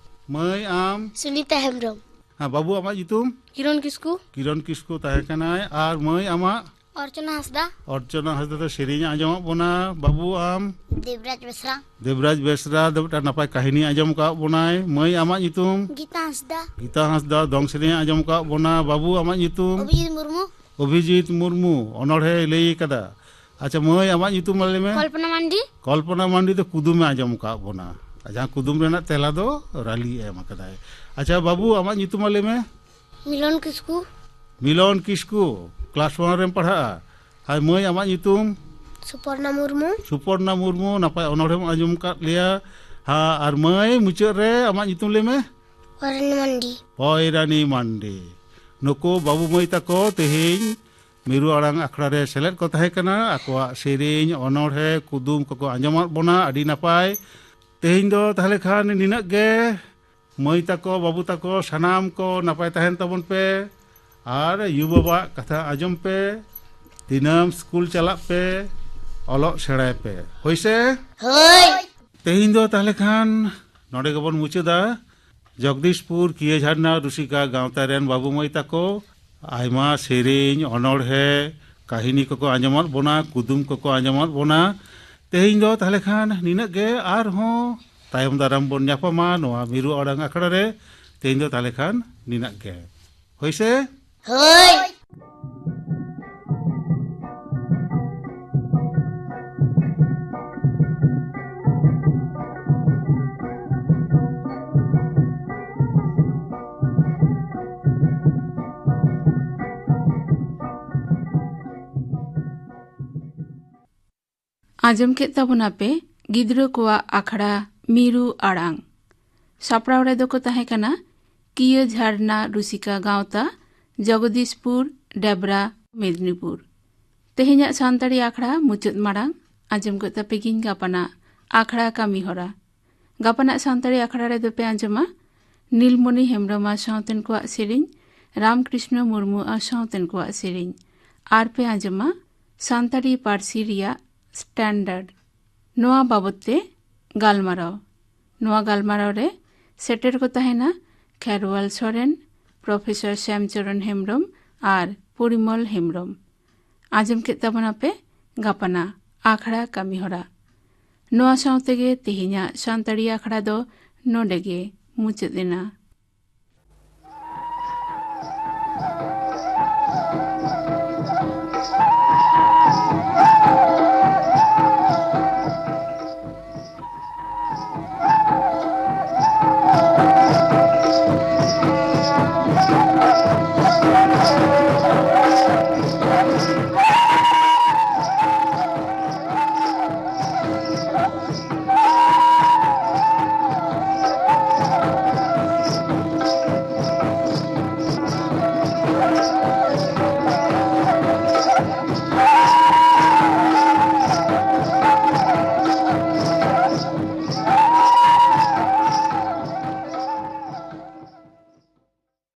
ᱢᱟᱹᱭ, ᱟᱢ? ᱥᱩᱱᱤᱛᱟ ᱦᱮᱢᱵᱨᱚᱢ᱾ ᱦᱮᱸ, ᱵᱟᱹᱵᱩ, ᱟᱢᱟᱜ ᱧᱩᱛᱩᱢ? ᱠᱤᱨᱚᱱ ᱠᱤᱥᱠᱩ᱾ ᱠᱤᱨᱚᱱ ᱠᱤᱥᱠᱩ ᱛᱟᱦᱮᱸ ᱠᱟᱱᱟᱭ᱾ ᱟᱨ ᱢᱟᱹᱭ, ᱟᱢᱟᱜ? ᱚᱨᱪᱚᱱᱟ ᱦᱟᱸᱥᱫᱟ᱾ ᱚᱨᱪᱚᱱᱟ ᱦᱟᱸᱥᱫᱟ ᱫᱚ ᱥᱮᱨᱮᱧ ᱟᱸᱡᱚᱢᱟᱜ ᱵᱚᱱᱟ᱾ ᱵᱟᱹᱵᱩ, ᱟᱢ? ᱫᱮᱵᱽᱨᱟᱡᱽ ᱵᱮᱥᱨᱟ᱾ ᱫᱮᱵᱽᱨᱟᱡᱽ ᱵᱮᱥᱨᱟ ᱫᱚ ᱢᱤᱫᱴᱟᱝ ᱱᱟᱯᱟᱭ ᱠᱟᱹᱦᱱᱤ ᱟᱸᱡᱚᱢ ᱟᱠᱟᱫ ᱵᱚᱱᱟᱭ᱾ ᱢᱟᱹᱭ, ᱟᱢᱟᱜ ᱧᱩᱛᱩᱢ? ᱜᱤᱛᱟ ᱦᱟᱸᱥᱫᱟ᱾ ᱜᱤᱛᱟ ᱦᱟᱸᱥᱫᱟ ᱫᱚᱝ ᱥᱮᱨᱮᱧ ᱟᱸᱡᱚᱢ ᱟᱠᱟᱫ ᱵᱚᱱᱟ᱾ ᱵᱟᱹᱵᱩ, ᱟᱢᱟᱜ ᱧᱩᱛᱩᱢ? ᱚᱵᱷᱤᱡᱤᱛ ᱢᱩᱨᱢᱩ᱾ ᱚᱵᱷᱤᱡᱤᱛ ᱢᱩᱨᱢᱩ ᱚᱱᱚᱬᱦᱮᱭ ᱞᱟᱹᱭ ᱟᱠᱟᱫᱟ᱾ ᱟᱪᱪᱷᱟ ᱢᱟᱹᱭ, ᱟᱢᱟᱜ ᱧᱩᱛᱩᱢ ᱢᱟ ᱞᱟᱹᱭ ᱢᱮ᱾ ᱠᱚᱞᱯᱚᱱᱟ ᱢᱟᱱᱰᱤ᱾ ᱠᱚᱞᱯᱚᱱᱟ ᱢᱟᱱᱰᱤ ᱫᱚ ᱠᱩᱫᱩᱢᱮ ᱟᱸᱡᱚᱢ ᱟᱠᱟᱫ ᱵᱚᱱᱟ᱾ ᱟᱨ ᱡᱟᱦᱟᱸ ᱠᱩᱫᱩᱢ ᱨᱮᱱᱟᱜ ᱛᱮᱞᱟ ᱫᱚ ᱨᱟᱞᱤ ᱮᱢ ᱟᱠᱟᱫᱟᱭ᱾ ᱟᱪᱪᱷᱟ ᱵᱟᱹᱵᱩ, ᱟᱢᱟᱜ ᱧᱩᱛᱩᱢ ᱢᱟ ᱞᱟᱹᱭ ᱢᱮ᱾ ᱢᱤᱞᱚᱱ ᱠᱤᱥᱠᱩ᱾ ᱢᱤᱞᱚᱱ ᱠᱤᱥᱠᱩ, ᱠᱞᱟᱥ ᱳᱣᱟᱱ ᱨᱮᱢ ᱯᱟᱲᱦᱟᱜᱼᱟ᱾ ᱟᱨ ᱢᱟᱹᱭ, ᱟᱢᱟᱜ ᱧᱩᱛᱩᱢ? ᱥᱩᱯᱚᱨᱱᱟ ᱢᱩᱨᱢᱩ᱾ ᱥᱩᱯᱚᱨᱱᱟ ᱢᱩᱨᱢᱩ, ᱱᱟᱯᱟᱭ ᱚᱱᱚᱬᱦᱮᱢ ᱟᱸᱡᱚᱢ ᱟᱠᱟᱫ ᱞᱮᱭᱟ᱾ ᱦᱮᱸ, ᱟᱨ ᱢᱟᱹᱭ, ᱢᱩᱪᱟᱹᱫ ᱨᱮ ᱟᱢᱟᱜ ᱧᱩᱛᱩᱢ ᱞᱟᱹᱭ ᱢᱮ᱾ ᱯᱚᱭᱨᱟᱱᱤ ᱢᱟᱱᱰᱤ᱾ ᱯᱚᱭᱨᱟᱱᱤ ᱢᱟᱱᱰᱤ᱾ ᱱᱩᱠᱩ ᱵᱟᱹᱵᱩ ᱢᱟᱹᱭ ᱛᱟᱠᱚ ᱛᱮᱦᱮᱧ ᱢᱤᱨᱩ ᱟᱲᱟᱝ ᱟᱠᱷᱲᱟ ᱨᱮ ᱥᱮᱞᱮᱫ ᱠᱚ ᱛᱟᱦᱮᱸ ᱠᱟᱱᱟ᱾ ᱟᱠᱚᱣᱟᱜ ᱥᱮᱨᱮᱧ, ᱚᱱᱚᱬᱦᱮ, ᱠᱩᱫᱩᱢ ᱠᱚᱠᱚ ᱟᱸᱡᱚᱢᱟᱫ ᱵᱚᱱᱟ᱾ ᱟᱹᱰᱤ ᱱᱟᱯᱟᱭ᱾ ᱛᱮᱦᱮᱧ ᱫᱚ ᱛᱟᱦᱞᱮ ᱠᱷᱟᱱ ᱱᱤᱱᱟᱹᱜ ᱜᱮ᱾ ᱢᱟᱹᱭ ᱛᱟᱠᱚ, ᱵᱟᱹᱵᱩ ᱛᱟᱠᱚ, ᱥᱟᱱᱟᱢ ᱠᱚ ᱱᱟᱯᱟᱭ ᱛᱟᱦᱮᱱ ᱛᱟᱵᱚᱱ ᱯᱮ᱾ ᱟᱨ ᱭᱩ ᱵᱟᱵᱟᱣᱟᱜ ᱠᱟᱛᱷᱟ ᱟᱸᱡᱚᱢ ᱯᱮ᱾ ᱫᱤᱱᱟᱹᱢ ᱥᱠᱩᱞ ᱪᱟᱞᱟᱜ ᱯᱮ, ᱚᱞᱚᱜ ᱥᱮᱬᱟᱭ ᱯᱮ᱾ ᱦᱳᱭ ᱥᱮ? ᱦᱳᱭ᱾ ᱛᱮᱦᱮᱧ ᱫᱚ ᱛᱟᱦᱞᱮ ᱠᱷᱟᱱ ᱱᱚᱰᱮ ᱜᱮᱵᱚᱱ ᱢᱩᱪᱟᱹᱫᱟ᱾ ᱡᱚᱜᱽᱫᱤᱥᱯᱩᱨ ᱠᱤᱭᱟᱹ ᱡᱷᱟᱨᱱᱟ ᱨᱩᱥᱤᱠᱟ ᱜᱟᱶᱛᱟ ᱨᱮᱱ ᱵᱟᱹᱵᱩ ᱢᱟᱹᱭ ᱛᱟᱠᱚ ᱟᱭᱢᱟ ᱥᱮᱨᱮᱧ, ᱚᱱᱚᱬᱦᱮ, ᱠᱟᱹᱦᱱᱤ ᱠᱚᱠᱚ ᱟᱸᱡᱚᱢᱟᱫ ᱵᱚᱱᱟ, ᱠᱩᱫᱩᱢ ᱠᱚᱠᱚ ᱟᱸᱡᱚᱢᱟᱫ ᱵᱚᱱᱟ᱾ ᱛᱮᱦᱮᱧ ᱫᱚ ᱛᱟᱦᱞᱮ ᱠᱷᱟᱱ ᱱᱤᱱᱟᱹᱜ ᱜᱮ, ᱟᱨᱦᱚᱸ ᱛᱟᱭᱚᱢ ᱫᱟᱨᱟᱢ ᱵᱚᱱ ᱧᱟᱯᱟᱢᱟ ᱱᱚᱣᱟ ᱢᱤᱨᱩ ᱟᱲᱟᱝ ᱟᱠᱷᱲᱟ ᱨᱮ᱾ ᱛᱮᱦᱮᱧ ᱫᱚ ᱛᱟᱦᱞᱮ ᱠᱷᱟᱱ ᱱᱤᱱᱟᱹᱜ ᱜᱮ᱾ ᱦᱳᱭ ᱥᱮ? ᱦᱳᱭ᱾ ᱟᱸᱡᱚᱢ ᱠᱮᱫ ᱛᱟᱵᱚᱱᱟᱯᱮ ᱜᱤᱫᱽᱨᱟᱹ ᱠᱚᱣᱟᱜ ᱟᱠᱷᱲᱟ ᱢᱤᱨᱩ ᱟᱲᱟᱝ᱾ ᱥᱟᱯᱲᱟᱣ ᱨᱮᱫᱚ ᱠᱚ ᱛᱟᱦᱮᱸ ᱠᱟᱱᱟ ᱠᱤᱭᱟᱹ ᱡᱷᱟᱨᱱᱟ ᱨᱩᱥᱤᱠᱟ ᱜᱟᱶᱛᱟ, ᱡᱚᱜᱚᱫᱤᱥᱯᱩᱨ, ᱰᱮᱵᱽᱨᱟ, ᱢᱮᱫᱽᱱᱤᱯᱩᱨ᱾ ᱛᱮᱦᱮᱧᱟᱜ ᱥᱟᱱᱛᱟᱲᱤ ᱟᱠᱷᱲᱟ ᱢᱩᱪᱟᱹᱫ ᱢᱟᱲᱟᱝ ᱟᱸᱡᱚᱢ ᱜᱚᱫ ᱛᱟᱯᱮ ᱜᱤᱧ ᱜᱟᱯᱟᱱᱟᱜ ᱟᱠᱷᱲᱟ ᱠᱟᱹᱢᱤ ᱦᱚᱨᱟ᱾ ᱜᱟᱯᱟᱱᱟᱜ ᱥᱟᱱᱛᱟᱲᱤ ᱟᱠᱷᱲᱟ ᱨᱮᱫᱚ ᱯᱮ ᱟᱸᱡᱚᱢᱟ ᱱᱤᱞᱢᱚᱱᱤ ᱦᱮᱢᱵᱽᱨᱚᱢ ᱟᱨ ᱥᱟᱶᱛᱮᱱ ᱠᱚᱣᱟᱜ ᱥᱮᱨᱮᱧ, ᱨᱟᱢᱠᱨᱤᱥᱱᱚ ᱢᱩᱨᱢᱩ ᱟᱨ ᱥᱟᱶᱛᱮᱱ ᱠᱚᱣᱟᱜ ᱥᱮᱨᱮᱧ, ᱟᱨ ᱯᱮ ᱟᱸᱡᱚᱢᱟ ᱥᱟᱱᱛᱟᱲᱤ ᱯᱟᱹᱨᱥᱤ ᱨᱮᱭᱟᱜ ᱥᱴᱮᱱᱰᱟᱨᱰ᱾ ᱱᱚᱣᱟ ᱵᱟᱵᱚᱛ ᱛᱮ ᱜᱟᱞᱢᱟᱨᱟᱣ᱾ ᱱᱚᱣᱟ ᱜᱟᱞᱢᱟᱨᱟᱣ ᱨᱮ ᱥᱮᱴᱮᱨ ᱠᱚ ᱛᱟᱦᱮᱱᱟ ᱠᱷᱮᱨᱣᱟᱞ ᱥᱚᱨᱮᱱ, ᱯᱨᱚᱯᱷᱮᱥᱚᱨ ᱥᱭᱟᱢᱪᱚᱨᱚᱱ ᱦᱮᱢᱵᱽᱨᱚᱢ ᱟᱨ ᱯᱚᱨᱤᱢᱚᱞ ᱦᱮᱢᱵᱽᱨᱚᱢ᱾ ᱟᱸᱡᱚᱢ ᱠᱮᱫ ᱛᱟᱵᱚᱱᱟᱯᱮ ᱜᱟᱯᱟᱱᱟ ᱟᱠᱷᱲᱟ ᱠᱟᱹᱢᱤ ᱦᱚᱨᱟ᱾ ᱱᱚᱣᱟ ᱥᱟᱶ ᱛᱮᱜᱮ ᱛᱮᱦᱮᱧᱟᱜ ᱥᱟᱱᱛᱟᱲᱤ ᱟᱠᱷᱲᱟ ᱫᱚ ᱱᱚᱰᱮ ᱜᱮ ᱢᱩᱪᱟᱹᱫ ᱮᱱᱟ᱾